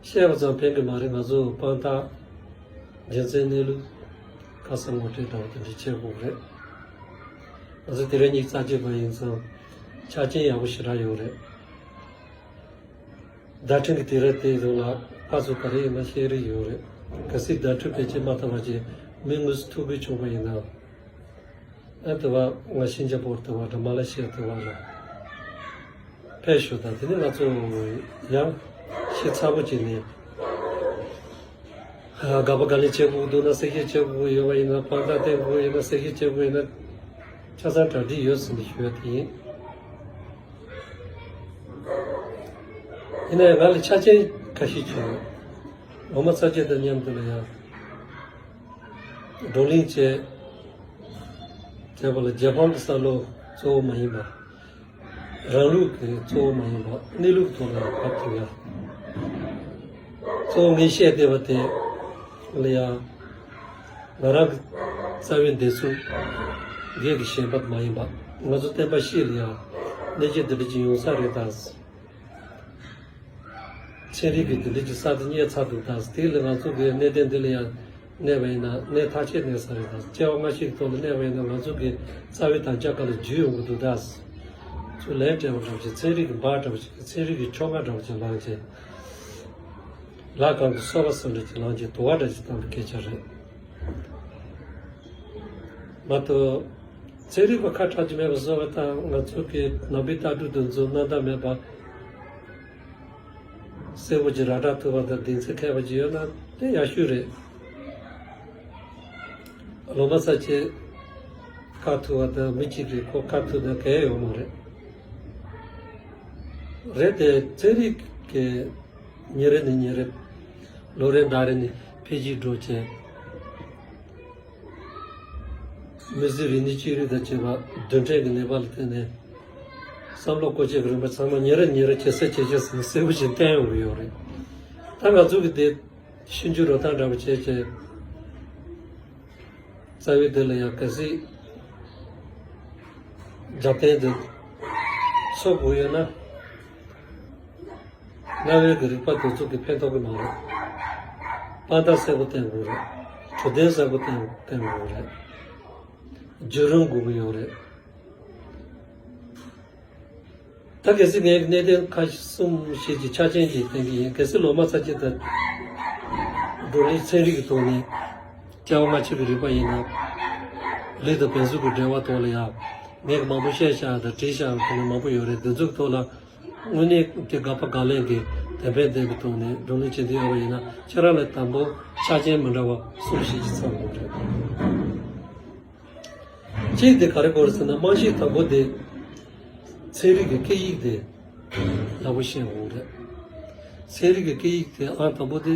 བཤད་པ་ཙམ་ཕན་གྱི་མ་རེད། ང་ཚོ་དཔང་རྟགས། རྒྱུ་མཚན། གནས་ལུགས། ཁ་གསལ་ངོ་སྤྲོད་འདྲ་བོ་དེ་འདྲ་བྱེད་དགོས་རེད། ང་ཚོ་དེ་རིང་ཉིན་རྩ་གཅིག་པ་ཡིན་ཙང་ཆ་རྐྱེན་ཡག་པོ་ཞེ་དྲག་ཡོད་རེད། བརྡ་འཕྲིན་གྱི་དུས་རབས་དེའི་ཐོག་ལ་ཕར་ཚུར་ག་རེ་ཡིན་ན་བཤད་རེས་ཡོད་རེད། གལ་སྲིད་བརྡ་འཕྲིན་བེད་སྤྱོད་མ་བཏང་བ་བྱས་མི་དངོས་སུ་ཐུག་གི་བྱུང་བ་ཡིན་ན། ཨ་དེ་བ་ང་ཤིན་ཅང་པོར་དེ་བ་དང་མ་ལེ་ཤི་ཡ་དེ་བ་ལ་ཕེབས་ཞུ་དང་། དེ་ནས་ང་ཚོ་ཡང་ཤེས་ཚ་པོ་བྱས་ནས། དགག་པ་ག་ལེ་བྱེད་དགོས་འདུག་ན། གསལ་བཤད་བྱེད་དགོས་ཡོད་པ་ཡིན་ན། དཔང་རྟགས་བསྟན་དགོས་ཡོད་ན། གསལ་བཤད་བྱེད་དགོས་ཡོད་ན། ཆ་ཚང་གྲ་སྒྲིག་ཡོད་ཟེར་ནས་ཞུ་ཡ་དེ་ཡིན། ཡིན་ན་ཡང་ང་ལ་ཆ་རྐྱེན་ཁ་ཤས་བྱུང་། ངོ་མ་ཚ་རྐྱེན་དང་མཉམ་དུ་ལ་ཡང་བགྲོ་གླེང་བྱས། བྱས་པ་ལ་རྒྱལ་ཕམ་གྱི་བསམ་བློ་གཙོ་བོ་མ་ཡིན་པ། རང་ལུགས་ཀྱི་གཙོ་བོ་མ་ཡིན་པ། གནས་ལུགས་ཐོག་ལ་བབ་ཐུབ་ཡ། གཙོ་བོ་ངས་བཤད་བསྡད་པ་དེ་ལ་ཡང་ང་རང་གི་རྩ་བའི་འདོད་སེམས་སྒེར་གྱི་ཞེན་པ་མ་ཡིན་པ། ང་ཚོ་བསྟན་པ་བཤིག་ལ་ཡང་གནས་ཆེན་འདི་འདྲ་ཅིག་ཡོང་ས་རེད་ད། ཚན་རིག་གི་འདི་འདྲ་ཅིག་ས་དེ་རྙེད་ཚར་འདུག་ད། དེ་ལ་ང་ཚོ་གི་གནད་དོན་འདི་ལ་ཡང་གནས་པ་ཡིན་ན་གནད་ཐག་ཆོད་གནས་ས་རེད་ད། སྐྱེ་བ་སྔ་ཕྱི་གི་ཐོག་ལ་གནས་པ་ཡིན་ན་ང་ཚོ་གི་རྩ་བའི་དམ་བཅའ་སྒང་ལ་འཇུས་ཡོང་གི་འདུག་ད། ཚུར་ལན་སྤྲད་པ་འདྲ་བོ་ཅིག་ཚན་རིག་གི་འབའ་འདྲ་བོ་ཅིག་ཚན་རིག་གི་ཆོ་ག་འདྲ་བོ་ཅིག་བླངས་བྱས། ལྷ་ཁང་གི་སོ་པ་སོ་འདྲ་ཅིག་བླངས་བྱས་དུ་བ་འདྲ་ཅིག་བཏང་བའི་སྐད་ཆ་རེད། མ་གཏོགས། ཚན་རིག་པ་ཁ་གྲག་གི་མེད་པ་བཟོ་བ་དང་། ང་ཚོ་གི་ནང་པའི་ལྟ་གྲུབ་དེ་ཚོ་རྣམ་དག་མེད་པ། གསལ་པོ་ཅིག་ར་སྤྲོད་ཐུབ་པ་དང་གདེང་ཚོད་འཁེལ་བ་ཅིག་ཡོད་ན་དེ་ཡག་ཤོས་རེད། ལོ་མ་ས་ཆེ་བཀག་ཐུབ་པ་དང་མི་གཅིག་གིས་ཁོ་བཀག་ཐུབ་ན་གལ་ཡོད་མ་རེད། རེད་དེ་ཚན་རིག་གི་ཉིན་རེ་ནས་ཉིན་རེ། ལོ་རེ་ཟླ་རེ་ནས་འཕེལ་རྒྱས་འགྲོ་བྱས། མི་ཚེ་རིག་གནས་ཅི་རིགས་དང་བཅས་པ་རྡུལ་ཕྲན་གྱི་ནུས་པ་ལ་བརྟེན་ནས་བསམ་བློ་བཀོལ་སྤྱོད་ཀྱི་རིམ་པ་ཚང་མ་ཉིན་རེ་ཉིན་རེ་ཇེ་གསལ་ཇེ་ཆེར་ཟིན་ནས་གསལ་པོ་ཞིག་བསྟན་ཡོང་གི་ཡོད་རེད། ད་ང་ཚོ་གི་དེ་ཤིན་ཅང་རོ་ཐང་འདྲ་བོ་བྱས་བྱས། རྩ་བའི་དེ་ལ་ཡང་གལ་སྲིད་རྒྱབ་རྟེན་དེ་འཚོལ་དགོས་ཡོད་ན། རྣ་བའི་གི་རིག་པ་དེ་ཚོ་གི་ཕན་ཐོགས་གི་མ་རེད། དཔང་རྟགས་གསལ་པོ་བསྟན་དགོས་རེད། གྲུབ་དོན་གསལ་པོ་བསྟན་བསྟན་དགོས་རེད། བརྒྱུད་རིམ་དགོས་གི་ཡོད་རེད། ད་གལ་སྲིད་ངས་གནད་དོན་ཁ་ཤས་གསུམ་བཞི་ཅིག་ཆ་རྐྱེན་ཅིག་བསྟན་གི་ཡིན། གལ་སྲིད་ལོ་མ་ཚ་ཅིག་ད་བགྲོ་གླེང་ཚན་རིག་གི་ཐོག་ནས་སྐྱེ་བ་སྔ་ཕྱི་གི་རིག་པ་ཡིན་ན། ལུས་དང་བེམ་གཟུགས་ཀྱི་འབྲེལ་བ་ཐོག་ལ་ཡང་ངས་མང་པོ་བཤད་བཞག་དང་བྲིས་བཞག་གི་ཐོག་ནས་མང་པོ་ཡོད་རེད། འདི་ཚོ་གི་ཐོག་ལ་དངོས་གནས་ཀྱི་དགག་པ་དགག་ལན་གྱི་དེ་ཕན་ལྡན་པའི་ཐོག་ནས་བགྲོ་གླེང་བྱེད་འདོད་ཡོད་པ་ཡིན་ན། ཁྱེད་རང་ལ་དང་པོ་ཆ་རྐྱེན་མི་འདྲ་བ་གསུམ་བཞི་ཅིག་ཚང་དགོས་རེད། གཅིག་དེ་ག་རེ་དགོས་རེད་ཟེར་ན། རྨང་གཞི་དང་པོ་དེ་ཚན་རིག་གི་སྐད་ཡིག་དེ་ཡག་པོ་ཤེས་དགོས་རེད། ཚན་རིག་གི་སྐད་ཡིག་དེ་ཨང་དང་པོ་དེ་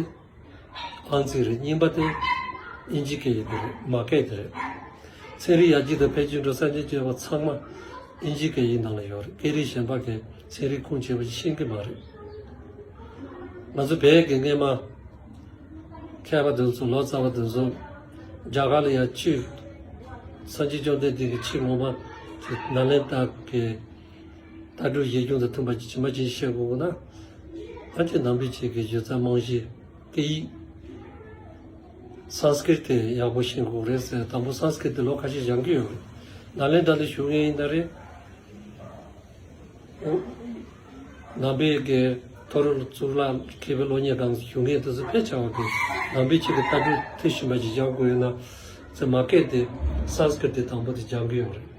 ཨང་རྩིས་རེད། གཉིས་པ་དེ་ཨིན་ཇི་སྐད་ཡིག་དེ་རེད། མ་སྐད་དེ་རེད། ཚན་རིག་ཡར་རྒྱས་དང་འཕེལ་རྒྱས་འགྲོ་ས་ཆ་བྱས་པ་ཚང་མ་ཨིན་ཇིའི་སྐད་ཡིག་ནང་ལ་ཡོད་རེད། སྐད་རིགས་གཞན་པ་གི་ཚན་རིག་ཁུངས་ཆེ་བ་ཞིག་ཤེས་ཀྱི་མ་རེད། ང་ཚོ་བོད་ཀྱི་སྔས་མ་མཁས་པ་དེ་ཚོ། ལོ་ཙཱ་བ་དེ་ཚོ་རྒྱ་གར་ལ་ཡང་ཆོས། སངས་རྒྱས་བཅོམ་ལྡན་འདས་ཀྱི་ཆོས་ངོ་མ་དེ་ནཱ་ལེནྡྲ་གི་ལྟ་གྲུབ་བཞེད་སྒྱུར་དང་མཐུན་པ་ཅིག་ཇི་མ་ཇི་བཞིན་བཤད་དགོས་ན། ཨ་ཅེ་ནང་པའི་ཆོས་ཀྱི་སྒྱུ་རྩལ་རྨང་གཞི་སྐད་ཡིག་སཾ་སྐྲྀཏ་དེ་ཡག་པོ་ཤེས་དགོས་རེད་ཟེར། དང་པོ་སཾ་སྐྲྀཏ་དེ་ལོ་ཁ་ཤས་སྦྱང་གི་ཡོད་རེད། ནཱ་ལེནྡྲ་ལ་བཞུགས་མཁན་ཡིན་ད་རེད། ནང་པའི་གི་མཐོ་རིམ་གཙུག་ལག་མཁས་པའི་སློབ་གཉེར་ཁང་བཞུགས་མཁན་དེ་ཚོ་ཕལ་ཆེ་བ་གིས་ནང་པའི་ཆོས་ཀྱི་ལྟ་གྲུབ་མཐིལ་ཕྱིན་པ་ཅིག་སྦྱང་དགོས་ཡོད་ན་ཟེར། མ་སྐད་དེ་སཾ་སྐྲྀཏ་དེ་དང་པོ་དེ་སྦྱང་གི་ཡོད་རེད།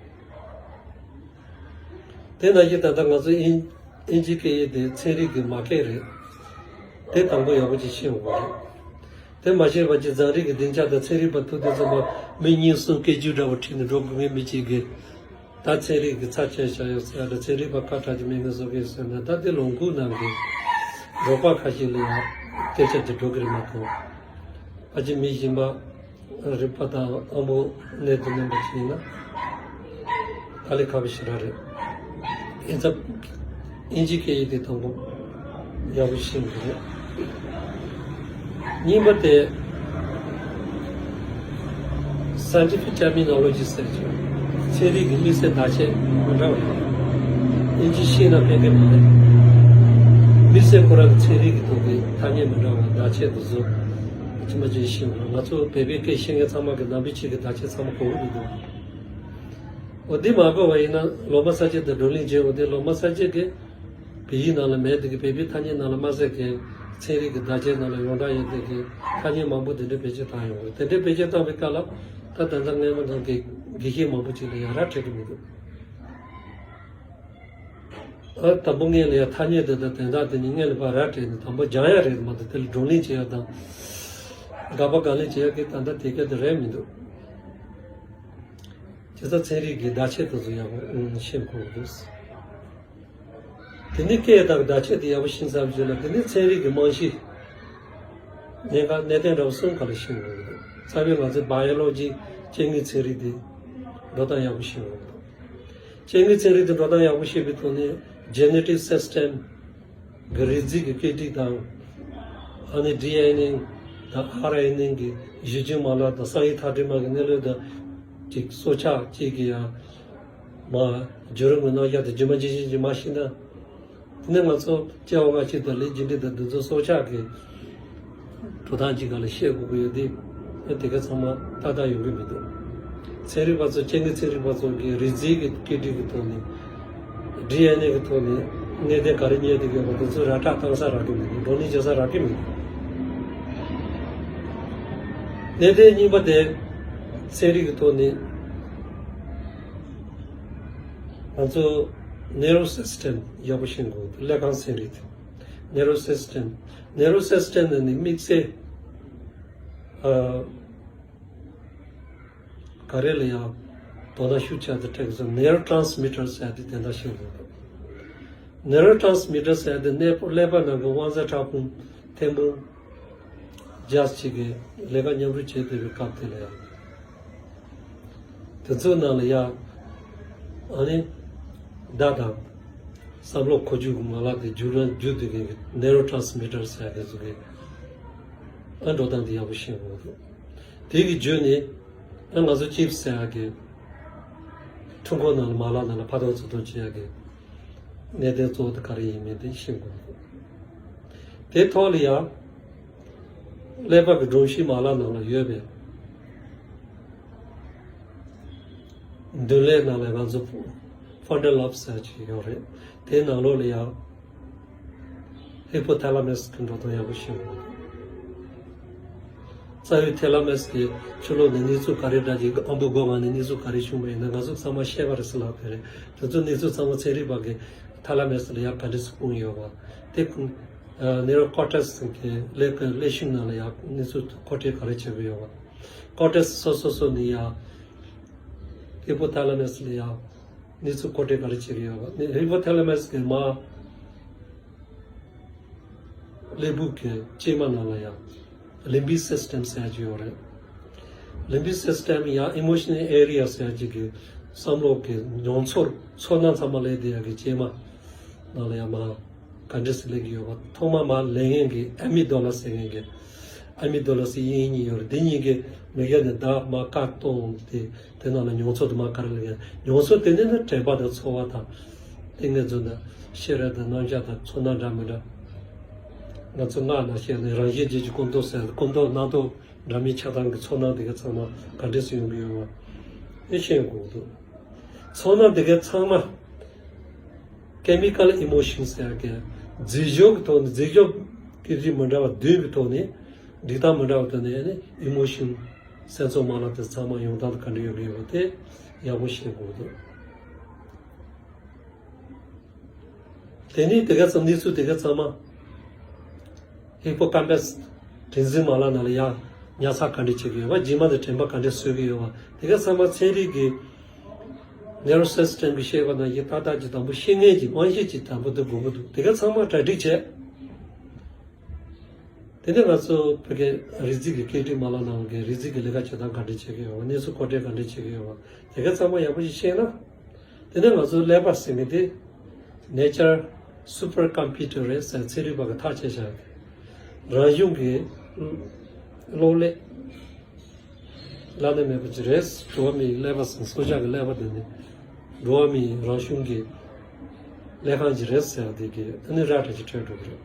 དེ་ནང་བཞིན་ད་ལྟ་ང་ཚོ་ཨིན་ཨིན་ཇི་སྐད་ཡིག་དེ་ཚན་རིག་གི་མ་སྐད་རེད། དེ་དང་པོ་ཡག་པོ་ཅིག་ཤེས་དགོས་རེད། དེ་མ་ཤེས་པ་ཅིག་རྫོང་རིག་གི་སྡིངས་ཆ་དང་ཚན་རིག་པ་ཐུག་དུས་ཙམ་པ་མི་གཉིས་གསུམ་སྐད་སྒྱུར་འདྲ་བོ་ཁྲིད་ནས་འགྲོ་དགོས་མཁན་མི་གཅིག་གིས། ད་ཚན་རིག་གི་ཚབ་བྱས་བཞག་ཡོད་ཟེར་ཡ་དང་། ཚན་རིག་པ་ཁ་གྲག་གི་མེད་མཁན་བཟོ་གི་ཡོད་ཟེར་ན། ད་དེ་ལུང་ཁུག་ནང་གི་རོགས་པ་ཁ་ཤས་ལ་ཡང་སྐད་ཆ་དེ་འགྲོ་གི་རེད་མ་གཏོགས། ཕལ་ཆེར་མི་གཞན་པ་རིག་པ་དང་ཨ་མོ་གནད་དུ་ལེན་པ་ཞིག་ཡིན་ན་དཀའ་ལས་ཁག་པོ་ཞེ་དྲག་རེད། ཡིན་ཙང་ཨིན་ཇི་སྐད་ཡིག་དེ་དང་པོ་ཡག་པོ་ཤེས་དགོས་རེད། གཉིས་པ་དེ་scientific terminology ཟེར་གྱི་ཚན་རིག་གི་དམིགས་བསལ་བརྡ་ཆད་མི་འདྲ་བ་ཡོད་རེད། ཨིན་ཇི་ཤེས་ན་ཕན་གི་མ་རེད། མི་སེར་ཁོ་རང་གི་ཚན་རིག་གི་ཐོག་གི་ཐ་སྙད་མི་འདྲ་བ་བརྡ་ཆད་དེ་ཚོ་ཅི་མ་ཅི་ཤེས་དགོས། ང་ཚོ་བོད་པའི་སྐད་ཤེས་མཁན་ཚང་མ་གི་ནང་པའི་ཆོས་ཀྱི་བརྡ་ཆད་ཚང་མ་གོ་གི་མི་འདུག་འོ་འདི་མ་གོ་བ་ཡིན་ན་ལོ་མ་ས་སྐྱེས་དང་བགྲོ་གླེང་བྱས། འོ་འདི་ལོ་མ་ས་སྐྱེས་ཀྱི་བོད་ཡིག་ནང་ལ་མེད་དེ་གི་བོད་པའི་ཐ་སྙད་ནང་ལ་མ་ཟད་ཀྱི་ཚན་རིག་གི་བརྡ་ཆད་ནང་ལ་ཡོངས་གྲགས་ཡོད་དེ་གི་ཐ་སྙད་མང་པོ་དེ་འདྲ་བེད་སྤྱོད་བཏང་ཡོང་གི། དེ་འདྲ་བེད་སྤྱོད་བཏང་བའི་སྐབས་ལ་ད་ད་ལྟ་སྔོན་མ་ནང་གི་དགེ་བཤེས་མང་པོ་ཅིག་ལ་ཡ་རབས་འཕྲོད་ཀྱི་མི་འདུག་ཨ་དང་པོ་ངས་ལ་ཡ་ཐ་སྙད་དེ་དང་དོན་དག་དེ་གཉིས་སྔོན་ལ་ཕར་རབས་འཕྲོད་ནས་དང་པོ་སྦྱང་ཡ་རེད་མ་གཏོགས་དེ་ལ་བགྲོ་གླེང་བྱེད་ཡ་དང་དགག་པ་དགག་ལན་བྱེད་ཡ་གི་ད་ལྟ་དེ་སྐད་དེ་རེད་མི་འདུག་བྱས་ཙང་ཚན་རིག་གི་བརྡ་ཆད་དེ་ཚོ་ཡག་པོ་ཨང་ཤེས་དགོས་ཀྱི་འདུག་དེ་ནས་སྐད་དང་བརྡ་ཆད་དེ་ཡག་པོ་ཤེས་ཚར་བའི་རྗེས་ལ་དེ་ནས་ཚན་རིག་གི་རྨང་གཞི་གནད་འགག་གནད་དོན་འདྲ་བོ་གསུམ་ག་ལ་ཤེས་དགོས་ཀྱི་འདུག་རྩ་བའི་ང་ཚོའི་བ་ཡོ་ལོ་ཇི་སྐྱེ་དངོས་ཚན་རིག་དེ་འགྲོ་སྟངས་ཡག་པོ་ཤེས་དགོས་ཀྱི་འདུག་སྐྱེ་དངོས་ཚན་རིག་དེ་འགྲོ་སྟངས་ཡག་པོ་ཤེས་པའི་ཐོག་ནས་ཇེ་ནེ་ཊིག་སི་སི་ཊེམ་གི་རིགས་རྫས་ཀྱི་བཀོད་སྒྲིག་དང་། ཨ་ནི་ཌི་ཨེན་ཨེ་དང་ཨར་ཨེན་ཨེ་གི་བཞི་བཅུ་མ་ལག་དང་གསང་ཡིག་འཐག་འཕྲུལ་མ་གི་གནས་ལུགས་དང་། ཅིག་སྲོག་ཆགས་གཅིག་གི་ཡང་མ་བརྒྱུད་རིམ་གྱི་རྣམ་གཞག་དང་རྗེས་མ་ཇི་བཞིན་ཅིག་མ་ཤེས་ན། དེ་ནས་ང་ཚོ་སྐྱེ་བ་སྔ་ཕྱི་དང་ལས་རྒྱུ་འབྲས་དང་འདི་ཚོ་སྲོག་ཆགས་ཀྱི་འགྲོ་སྟངས་ཅིག་ག་ལ་ཤེས་དགོས་ཀྱི་ཡོད་དེ། དེ་ག་ཚང་མ་ཏག་ཏག་ཡོང་གི་མི་འདུག་ཚན་རིག་པ་ཚོ་སྐྱེ་དངོས་ཚན་རིག་པ་ཚོ་གིས་རིགས་རྫས་ཀྱི་བཀོད་སྒྲིག་གི་ཐོག་ནས་ཌི་ཨེན་ཨེ་གི་ཐོག་ནས་གནད་དོན་ག་རེ་རྙེད་བསྡད་ཡོད་པ་དེ་ཚོ་ར་སྤྲོད་བཏང་ས་རག་གི་མི་འདུག་བགྲོ་གླེང་བྱེད་ས་རག་གི་མི་འདུག་གནད་དོན་གཉིས་པ་དེ་ཚན་རིག་གི་ཐོག་ནས་ང་ཚོ་ནེ་རོ་སི་སི་ཊེམ་ཡག་པོ་ཤེས་དགོས་འདུག་ཀླད་ཁང་ཚན་རིག་དེ། ནེ་རོ་སི་སི་ཊེམ། ནེ་རོ་སི་སི་ཊེམ་ནི་དམིགས་བསལ་ཨ། ག་རེ་ལ་ཡང་དོ་སྣང་ཤུགས་ཆེ་དེ་སྤྲད་ཀྱི་སོང་། ནེ་རོ་ཊི་རན་སི་མི་ཊར་ཟེར་ཡ་དེ་དེ་འདྲ་ཤེས་དགོས་འདུག་ནེ་རོ་ཊི་རན་སི་མི་ཊར་ཟེར་ཡ་དེ་གནས་སྤོ་ཀླད་པ་ནང་གི་དབང་རྩ་ཕྲ་ཕུང་ཐེར་འབུམ་བརྒྱ་ཅིག་གིས་ལས་ཀ་མཉམ་རུབ་བྱེད་བསྡད་པའི་སྐབས་དེ་ལ་ཡང་། དེ་ཚོའི་ནང་ལ་ཡང་ཨ་ནི་བརྡ་དང་བསམ་བློ་འཁོར་རྒྱུག་གི་མ་ལག་དེ་རྒྱུག་རང་རྒྱུག་བསྡད་མཁན་གྱི་ནེ་རོ་ཊི་རན་སི་མི་ཊར་ཟེར་ཡ་དེ་ཚོ་གི་ཨ་འགྲོ་སྟངས་དེ་ཡག་པོ་ཤེས་དགོས་འདུག་དེ་གི་བརྒྱུད་ནས་ཨ་ང་ཚོ་ཅིབ་སི་ཟེར་ཡ་གི་འཕྲུལ་འཁོར་ནང་ལ་མ་ལག་ནང་ལ་ཕར་ཚུར་བཙུགས་གཏོང་བྱེད་ཡ་གི་གནད་དོན་གཙོ་བོ་དེ་ག་རེ་ཡིན་མིན་དེ་ཤེས་དགོས་འདུག་དེ་ཐོག་ལ་ཡང་ཀླད་པ་གི་སྒྲོམ་གཞི་མ་ལག་ནང་ལ་ཡོད་པའི་མདུན་ལས་ནང་ལ་ང་ཚོ་ཕོན་ཊལ་ལོབ་ཟེར་ཅིག་ཡོད་རེད། དེའི་ནང་ལོགས་ལ་ཡང་ཧི་པོ་ཐེ་ལ་མེ་སི་གི་འགྲོ་སྟངས་ཡག་པོ་ཤེས་དགོས་འདུག་རྩ་བའི་ཐེ་ལ་མེ་སི་གི་ཕྱི་ལོགས་ནས་གནས་ཚུལ་ག་རེ་འདྲ་ཅིག་ཨམ་བུ་སྒོ་ང་ནས་གནས་ཚུལ་ག་རེ་བྱུང་བ་ཡིན་ན་ང་ཚོ་ཚང་མ་ཤེས་པ་རེད་ཟེར་ལབ་དེ་རེད། དེ་ཚོ་གནས་ཚུལ་ཚང་མ་ཚན་རིག་པ་གིས་ཐེ་ལ་མེ་སི་ལ་ཡར་ག་འདྲས་སེ་སྤུངས་ཡོད་པ་དེ། ནེ་རོ་ཀོར་ཊེག་སི་གི་ཀླད་ཀླད་ཤུལ་ནང་ལ་ཡང་གནས་ཚུལ་མཁོ་སྤྲོད་ག་རེ་བྱེད་ཀྱི་ཡོད་པ། ཀོར་ཊེག་སི་སོ་སོ་སོ་ནས་ཡང་ཧི་པོ་ཐེ་ལ་མེ་སི་ལ་ཡང་གནས་ཚུལ་མཁོ་སྤྲོད་ག་རེ་བྱེད་ཀྱི་ཡོད་པ། ནི་ཧི་པོ་ཐེ་ལ་མེ་སི་གི་མ་ཀླད་པའི་གི་ལྕེབ་མ་ནང་ལ་ཡང་ལིམ་བིག་སི་སི་ཊེམ་ཟེར་གྱི་ཡོད་རེད། ལིམ་བིག་སི་སི་ཊེམ་ཡང་ཨི་མོ་ཤི་ནལ་ཨེ་རི་ཡ་ཟེར་གྱི་གི་བསམ་བློ་གི་མྱོང་ཚོར་ཚོར་སྣང་ཚང་མ་སླེབས་བསྡད་ཡ་གི་ལྕེབ་མ་ནང་ལ་ཡང་མ། ག་འདྲ་སེ་སླེབས་ཀྱི་ཡོད་པ། ཐོག་མ་མར་སླེབས་མཁན་གྱི་ཨེ་མིག་ཌོ་ལ་ཟེར་མཁན་གྱི། ཨེ་མིག་ཌོ་ལ་ཟེར་དབྱིན་ཡིག་གཉིས་ཡོད་རེད། འདི་གཉིས་ཀྱི་མིག་ཡ་ནས་བརྡ་མར་བཀག་གཏོང་དེ་དེ་ནང་ལ་མྱོང་ཚོར་དུ་མར་ག་རེ་སླེབས་མཁན། མྱོང་ཚོར་དེ་ནས་ནི་དྲན་པ་དང་ཚོར་བ་དང་། ཏིང་ངེ་འཛིན་དང་ཤེས་རབ་དང་རྣམ་གཞག་དང་ཚོར་སྣང་འདྲ་མི་འདྲ། ང་ཚོ་སྔགས་ནང་བཤད་ནས་རང་བཞིན་བརྗོད་ཀྱི་ཀུན་རྟོག་ཟེར། ཀུན་རྟོག་རྣམ་རྟོག་འདྲ་མིན་ཆགས་སྡང་གི་ཚོར་སྣང་དེ་ག་ཚང་མ་ག་འདྲས་སེ་ཡོང་གི་ཡོད་པ་དེ་ཤེས་དགོས་འདུག་ཚོར་སྣང་དེ་ག་ཚང་མ་ཀེ་མི་ཀལ་ཨི་མོ་ཤན་ཟེར་ཡ་གི་རྫས་སྦྱོར་གྱི་ཐོག་ནས། རྫས་སྦྱོར་གྱི་རིགས་མི་འདྲ་བ་བདུན་གྱི་ཐོག་ནས། སྒྲིག་སྟངས་མི་འདྲ་བ་ཐོག་ནས་ཨ་ནི་ཨི་མོ་ཤན་སེམས་ཚོར་མ་ལག་དེ་ཚང་མ་ཡོང་སྟངས་དེ་ག་འདྲ་ཡོང་གི་ཡོད་པ་དེ་ཡག་པོ་ཤེས་དགོས་འདུག་དེ་ནས་དེ་ག་ཚང་། གནས་ཚུལ་དེ་ག་ཚང་མ་ཧི་པོ་ཀམ་པས་དྲན་འཛིན་མ་ལག་ནང་ལ་ཡང་ཉར་ཚགས་ག་འདྲ་བྱེད་ཀྱི་ཡོད་པ། རྗེས་མ་དེ་དྲན་པ་ག་འདྲ་གསོ་གི་ཡོད་པ། དེ་ག་ཚང་མ་ཚན་རིག་གི་ནེ་རོ་སི་སི་ཊེམ་གྱི་བཤད་པ་ནང་བཞིན་ཏག་ཏག་ཅིག་དང་པོ་ཤེས་མཁན་གྱི་དབང་ཤེད་ཅིག་དང་པོ་དེ་དགོས་ཀྱི་འདུག་དེ་ག་ཚང་མ་གྲ་སྒྲིག་བྱས། དེ་ནས་ང་ཚོ་བོད་ཀྱི་རིགས་རྫས་ཀྱི་བཀོད་སྒྲིག་མ་ལག་ནང་གི་རིགས་རྫས་ཀྱི་ལས་ཀ་བྱེད་སྟངས་ག་འདྲ་བྱེད་ཀྱི་ཡོད་པ། གནས་ཚུལ་མཁོ་སྤྲོད་ག་འདྲ་བྱེད་ཀྱི་ཡོད་པ། དེ་ག་ཚང་མ་ཡག་པོ་ཞིག་ཤེས་ན། དེ་ནས་ང་ཚོ་ཀླད་པ་ཟེར་མཁན་དེ་ནེ་ཅར་སུ་པར་ཀམ་པུ་ཊར་རེད་ཟེར་ཚན་རིག་པ་གིས་ཐག་བཅད་བཞག་གི། རང་བྱུང་གི་གློག་ཀླད་བླ་ན་མེད་པ་ཅིག་རེད། འགྲོ་བ་མིའི་ཀླད་པ་ཟེར། སྲོག་ཆགས་ཀྱི་ཀླད་པ་དེ་ནི་འགྲོ་བ་མིའི་རང་བྱུང་གི་ ལས་ཁང་ཅིག་རེད་ཟེར་བ་དེ་གི་ཨ་ནི་ར་འདྲ་ཅིག་འཕྲོད་འགྲོ་གི་རེད།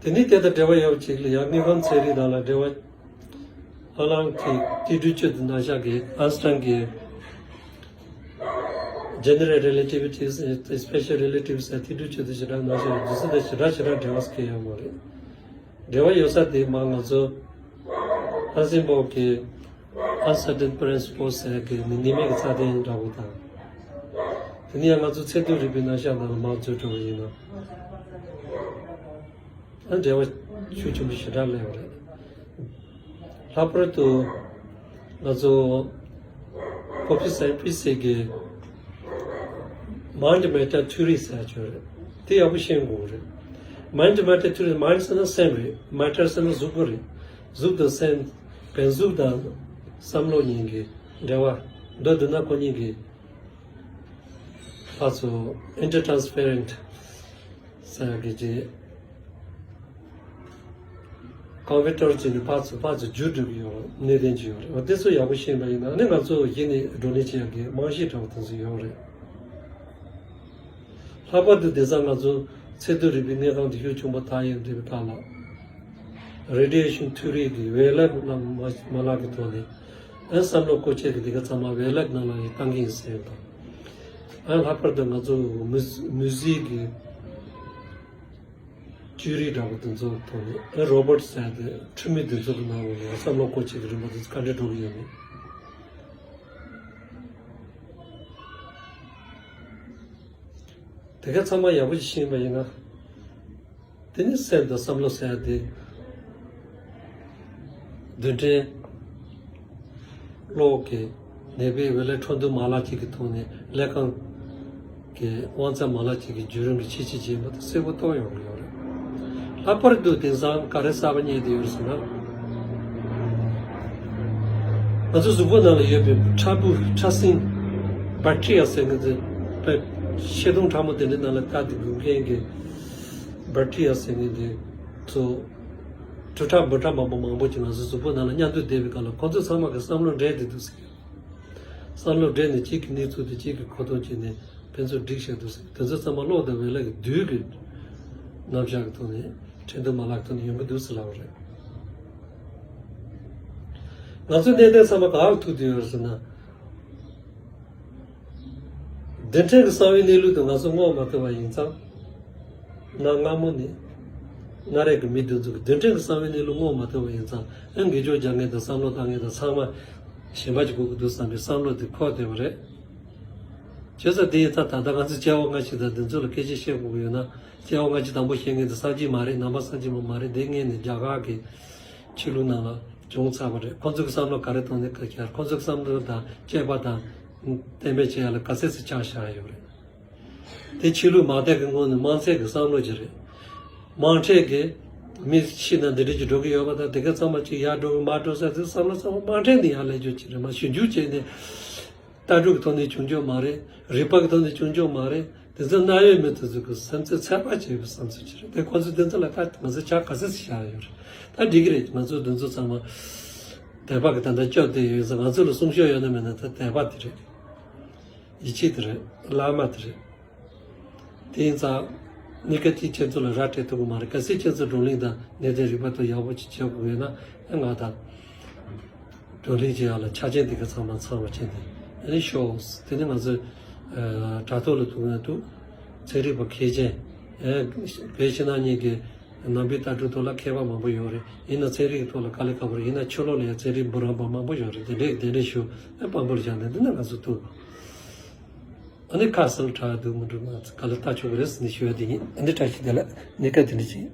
དེ་ནི་དེ་དང་འབྲེལ་བ་ཡོད་པ་ཅིག་ལ་ཡང་དངུལ་ཁང་ཚན་རིག་དང་ལ་འབྲེལ་བ། ཨ་ལང་གི་ཏི་ཏུ་ཅུ་དུ་ན་ཤ་གི་ཨན་སི་ཊན་གི་General Relativities, Special Relatives ཏི་ཏུ་ཅུ་དུ་ཞེ་དྲག་ན་ཤ་གི་དུས་ཚོད་དང་ཞེ་དྲག་ཞེ་དྲག་འབྲེལ་བ་སྐྱེ་ཡོད་མ་རེད། འབྲེལ་བ་ཡོད་ས་དེ་མ་ང་ཚོ་ཧན་སིན་བོག་གི་Uncertain Principles ཟེར་གི་ནི་ཉི་མའི་གི་ཚ་གདན་འདྲ་བོ་དང་། དེ་ནི་ཡང་ང་ཚོ་ཚད་རྡུལ་རིག་པའི་ན་ཤ་ནང་ལ་མ་འཛུལ་འགྲོ་བ་ཡིན་ན། ཨ་འབྲེལ་བ་ཤུགས་ཆེན་པོ་ཞེ་དྲག་སླེབས་པ་རེད། ལྷག་པར་དུ་ང་ཚོ་ཕོ་ཕི་སའི་པི་སི་གི་Mind Matter Theory ཟེར་ཡ་ཅིག་ཡོད་རེད། དེ་ཡག་པོ་ཤེས་དགོས་རེད། Mind Matter Theory, Mind ཟེར་ན་སེམས་རེད། Matter ཟེར་ན་གཟུགས་པོ་རེད། གཟུགས་དང་སེམས། བན་གཟུགས་དང་བསམ་བློ་གཉིས་ཀྱི་འབྲེལ་བ། མདོར་བསྡུ་ན་ཁོ་གཉིས་ཀྱི་ཕར་ཚུར་intertransference ཟེར་གྱི་ཅིག་ཀམ་པུ་ཊར་ཅིག་ནས་ཕར་ཚུར་ཕར་ཚུར་བརྒྱུད་འགྲོ་གི་ཡོད་རེད། གནད་དོན་ཅིག་ཡོད་རེད། འོ་དེ་ཚོ་ཡག་པོ་ཤེས་པ་ཡིན་ན་ཨ་ནི་ང་ཚོ་གཞི་ནས་བགྲོ་གླེང་བྱེད་ཡག་གི་རྨང་གཞི་འདྲ་བོ་དེ་ཚོ་ཡོད་རེད། ལྷག་པར་དུ་དེང་སང་ང་ཚོ་ཚད་རྡུལ་རིག་པའི་དངོས་ཁམས་དེ་ཤུགས་ཆུང་པོ་དར་ཡོང་དུས་སྐབས་ལ། Radiation Theory གི་བེད་ལེགས་ལ་མ་མ་ལག་གི་ཐོག་ནས་ཨ་བསམ་བློ་བཀོལ་ཆེད་ཀྱི་དེ་ག་ཚང་མ་བེད་ལེགས་ནང་ལ་ཡང་བཏང་གི་ཡིན་ཟེར་དང་། ཨ་ལྷག་པར་དུ་ང་ཚོ་མུ་མུ་ཟིག་གི་ཅུ་རིག་འདྲ་པོ་དེ་ཚོ་ཐོག་ནས་ཨ་རོ་བོ་ཊི་ཟེར་དེ་འཕྲུལ་མི་དེ་ཚོ་གི་ནང་ལ་བསམ་བློ་བཀོལ་ཆེད་ཀྱི་རིམ་པ་དེ་ཚོ་ག་འདྲ་འགྲོ་གི་ཡོད་མེད། དེ་ག་ཚང་མ་ཡག་པོ་ཞིག་ཤེས་པ་ཡིན་ན། དེ་ནི་སེམས་དང་བསམ་བློ་ཟེར་ཡ་དེ། རྡུལ་ཕྲན་གློག་གི་ནད་པའི་བེད་ལེགས་འཕྲོ་འདུ་མ་ལག་ཅིག་གི་ཐོག་ནས་ཀླད་ཁང་གི་དབང་རྩ་མ་ལག་ཅིག་གི་བརྒྱུད་རིམ་གྱི་ཕྱི་ཕྱི་རྗེས་མ་དེ་གསལ་པོ་རྟོགས་ཡོང་གི་ཡོད་རེད། ལྷག་པར་དུ་དེང་སང་ག་རེ་གསར་པ་རྙེད་བསྡད་ཡོད་རེད་ཟེར་ན། ང་ཚོ་གཟུགས་པོ་ནང་ལ་ཡོད་པའི་ཕྲ་ཕུང་ཕྲ་སྲིན་བེག་ཊི་རི་ཡ་ཟེར་མཁན་དེ་དཔེ་ཤེལ་དུམ་ཕྲ་མོ་དེ་འདྲའི་ནང་ལ་བཀག་སྟེ་སྒུག་མཁན་གྱི་བེག་ཊི་རི་ཡ་ཟེར་མཁན་དེ་ཚོ་དྲུག་ཕྲ་འབུམ་ཕྲ་མང་པོ་མང་པོ་ཅིག་ང་ཚོ་གཟུགས་པོ་ནང་ལ་མཉམ་དུ་བསྡད་པའི་སྐབས་ལ་ཁོང་ཚོ་ཚང་མ་གི་བསམ་བློ་འདྲེས་བསྡད་འདུག་ཟེར། བསམ་བློ་འདྲེས་ནས་གཅིག་གི་གནས་ཚུལ་དེ་གཅིག་གི་གོ་རྟོགས་བྱས་ནས་ཕན་ཚུན་སྒྲིག་བཞག་འདུག་ཟེར། དེ་ཚོ་ཚང་མ་གློག་དང་བེད་ལེགས་ཀྱི་རྡུལ་གྱི་རྣམ་གཞག་གི་ཐོག་ནས་འཕྲོ་འདུ་མ་ལག་ཐོག་ནས་ཡོང་གི་འདུག་ཟེར་ལབ་པ་རེད། ང་ཚོའི་གནད་དོན་ཚང་མ་ག་རུ་ཐུག་བསྡད་ཡོད་ཟེར་ན། རྡུལ་ཕྲན་གྱི་གསང་བའི་གནས་ལུགས་དེ་ང་ཚོ་བསྔོག་མ་ཐུབ་པ་ཡིན་ཙང་། གནའ་སྔ་མོ་ནས་སྔ་རབས་ཀྱི་མི་དེ་ཚོ་གིས་རྡུལ་ཕྲན་གྱི་གསང་བའི་གནས་ལུགས་བསྔོག་མ་ཐུབ་པ་ཡིན་ཙང་ཨ་དགེ་སྦྱོར་སྦྱང་མཁན་དང་བསམ་བློ་བཏང་མཁན་དང་ཚང་མ་ཞེན་པ་ཅིག་དགོས་ཀྱི་འདུག་བསམ་པའི་བསམ་བློ་དེ་འཁོར་བསྡད་པ་རེད། བྱས་ཙང་དེ་ཡིན་ཙང་ད་ལྟ་ང་ཚོ་སྐྱེ་བ་སྔ་ཕྱི་དང་འདི་ཚོ་ལ་སྐད་ཆ་བཤད་དགོས་ཀྱི་ཡོད་ན་སྐྱེ་བ་སྔ་ཕྱི་དང་པོ་བཤད་མཁན་དེ་སངས་རྒྱས་མ་རེད། ནང་པ་སངས་རྒྱས་པ་མ་རེད། དེ་སྔོན་ནས་རྒྱ་གར་གྱི་ཆོས་ལུགས་ནང་ལ་བྱུང་ཚར་བ་རེད། ཁོང་ཚོ་གི་བསམ་བློ་ག་རེ་གཏོང་ནས་ག་རེ་བྱས། ཁོང་ཚོ་གི་བསམ་བློ་དང་དཔྱད་པ་དང་གཏན་འབེབས་བྱེད་ཡ་ལ་ག་ཚད་ཙམ་ཆགས་བཞག་ཡོད་རེད། དེ་ཆོས་ལུགས་མ་དད་ཀྱི་ངོས་ནས་དམངས་ཚད་ཀྱི་བསམ་བློ་ཅིག་རེད། དམངས་ཁྲོད་ཀྱི་མི་ཤི་ན་འདི་འདྲ་ཅིག་འགྲོ་གི་ཡོད་པ་དང་དེ་ག་ཚང་མ་ཅིག་ཡར་འགྲོ་གི་མར་འགྲོ་ས་དེ་བསམ་བློ་ཚང་མ་དམངས་ཁྲོད་ནས་ཡར་སླེབས་རྒྱུ་ཅིག་རེད། མ་ཞིབ་འཇུག་བྱས་ནས་ལྟ་གྲུབ་ཀྱི་ཐོག་ནས་བྱུང་རྒྱུ་མ་རེད། རིག་པ་གི་ཐོག་ནས་བྱུང་རྒྱུ་མ་རེད། དེ་ཚོ་གནད་ཡོད་མི་དེ་ཚོ་གི་སེམས་ཚོར་ཚད་པ་བྱས་པའི་བསམ་ཚུལ་ཅིག་རེད། དེ་ཁོ་ཚོས་དེ་ཚོ་ལ་ད་ང་ཚོས་ཆ་ག་ཚོད་ཙམ་བཞག་ཡོད་རེད། ད་འགྲིག་གི་རེད། ང་ཚོ་དེ་ཚོ་ཚང་མ་དད་པ་གི་ད་ལྟ་སྐྱོབ་བསྡད་ཡོད་ཙང་ང་ཚོ་ལ་གསུང་ཆོས་ཡོད་ན་མེད་ན་ད་དད་པ་དེ་རེད། ཡིད་ཆེས་དེ་རེད། བླ་མ་དེ་རེད། དེ་ཡིན་ཙང་གཉིས་ཀ་གཅིག་ཁྱེད་ཚོ་ལ་ར་སྤྲད་ཐུབ་ཀྱི་མ་རེད། གལ་སྲིད་ཁྱེད་ཚོ་བགྲོ་གླེང་དང་གནད་དོན་རིག་པ་དང་ཡག་པོ་ཅིག་བྱེད་དགོས་ཡོད་ན་ཨ་ང་དང་བགྲོ་གླེང་བྱེད་ཡག་ལ་ཆ་རྐྱེན་དེ་ག་ཚང་མ་ཚང་བ་བྱས་ནས་ཨ་ནི་ཤོག་དེ་ནི་ང་ཚོས་དྲ་ཐོག་ལ་ཐུག་ན་ཐུག་ཚན་རིག་པ་མཁས་ཅན་བོད་ཕྱི་ནང་གཉིས་ཀྱི་ནང་པའི་ལྟ་གྲུབ་ཐོག་ལ་མཁས་པ་མང་པོ་ཡོད་རེད། ཡིན་ན་ཚན་རིག་གི་ཐོག་ལ་དཀའ་ལས་ཁག་པོ་རེད། ཡིན་ན་ཕྱི་ལོགས་ལ་ཡང་ཚན་རིག་འབུམ་རམས་པ་མང་པོ་ཡོད་རེད། དེ་འདྲས་དེ་འདྲས་ཞུ་ཨ་དཔང་པོ་ལ་བཞག་ནས་འདི་ན་ང་ཚོ་ཐུག་ཨ་ནི་ཁ་གསལ་དྲག་འདུག་མི་འདུག་ང་ཚོ་ག་ལ་ལྟ་ཆོག་གི་རེད་ཟེར་ནས་ཞུ་ཡ་དེ་ཡིན། ཨ་ནི་བཀྲ་ཤིས་བདེ་ལེགས། གནས་སྐབས་དེ་འདྲ་ཞིག་ཡིན།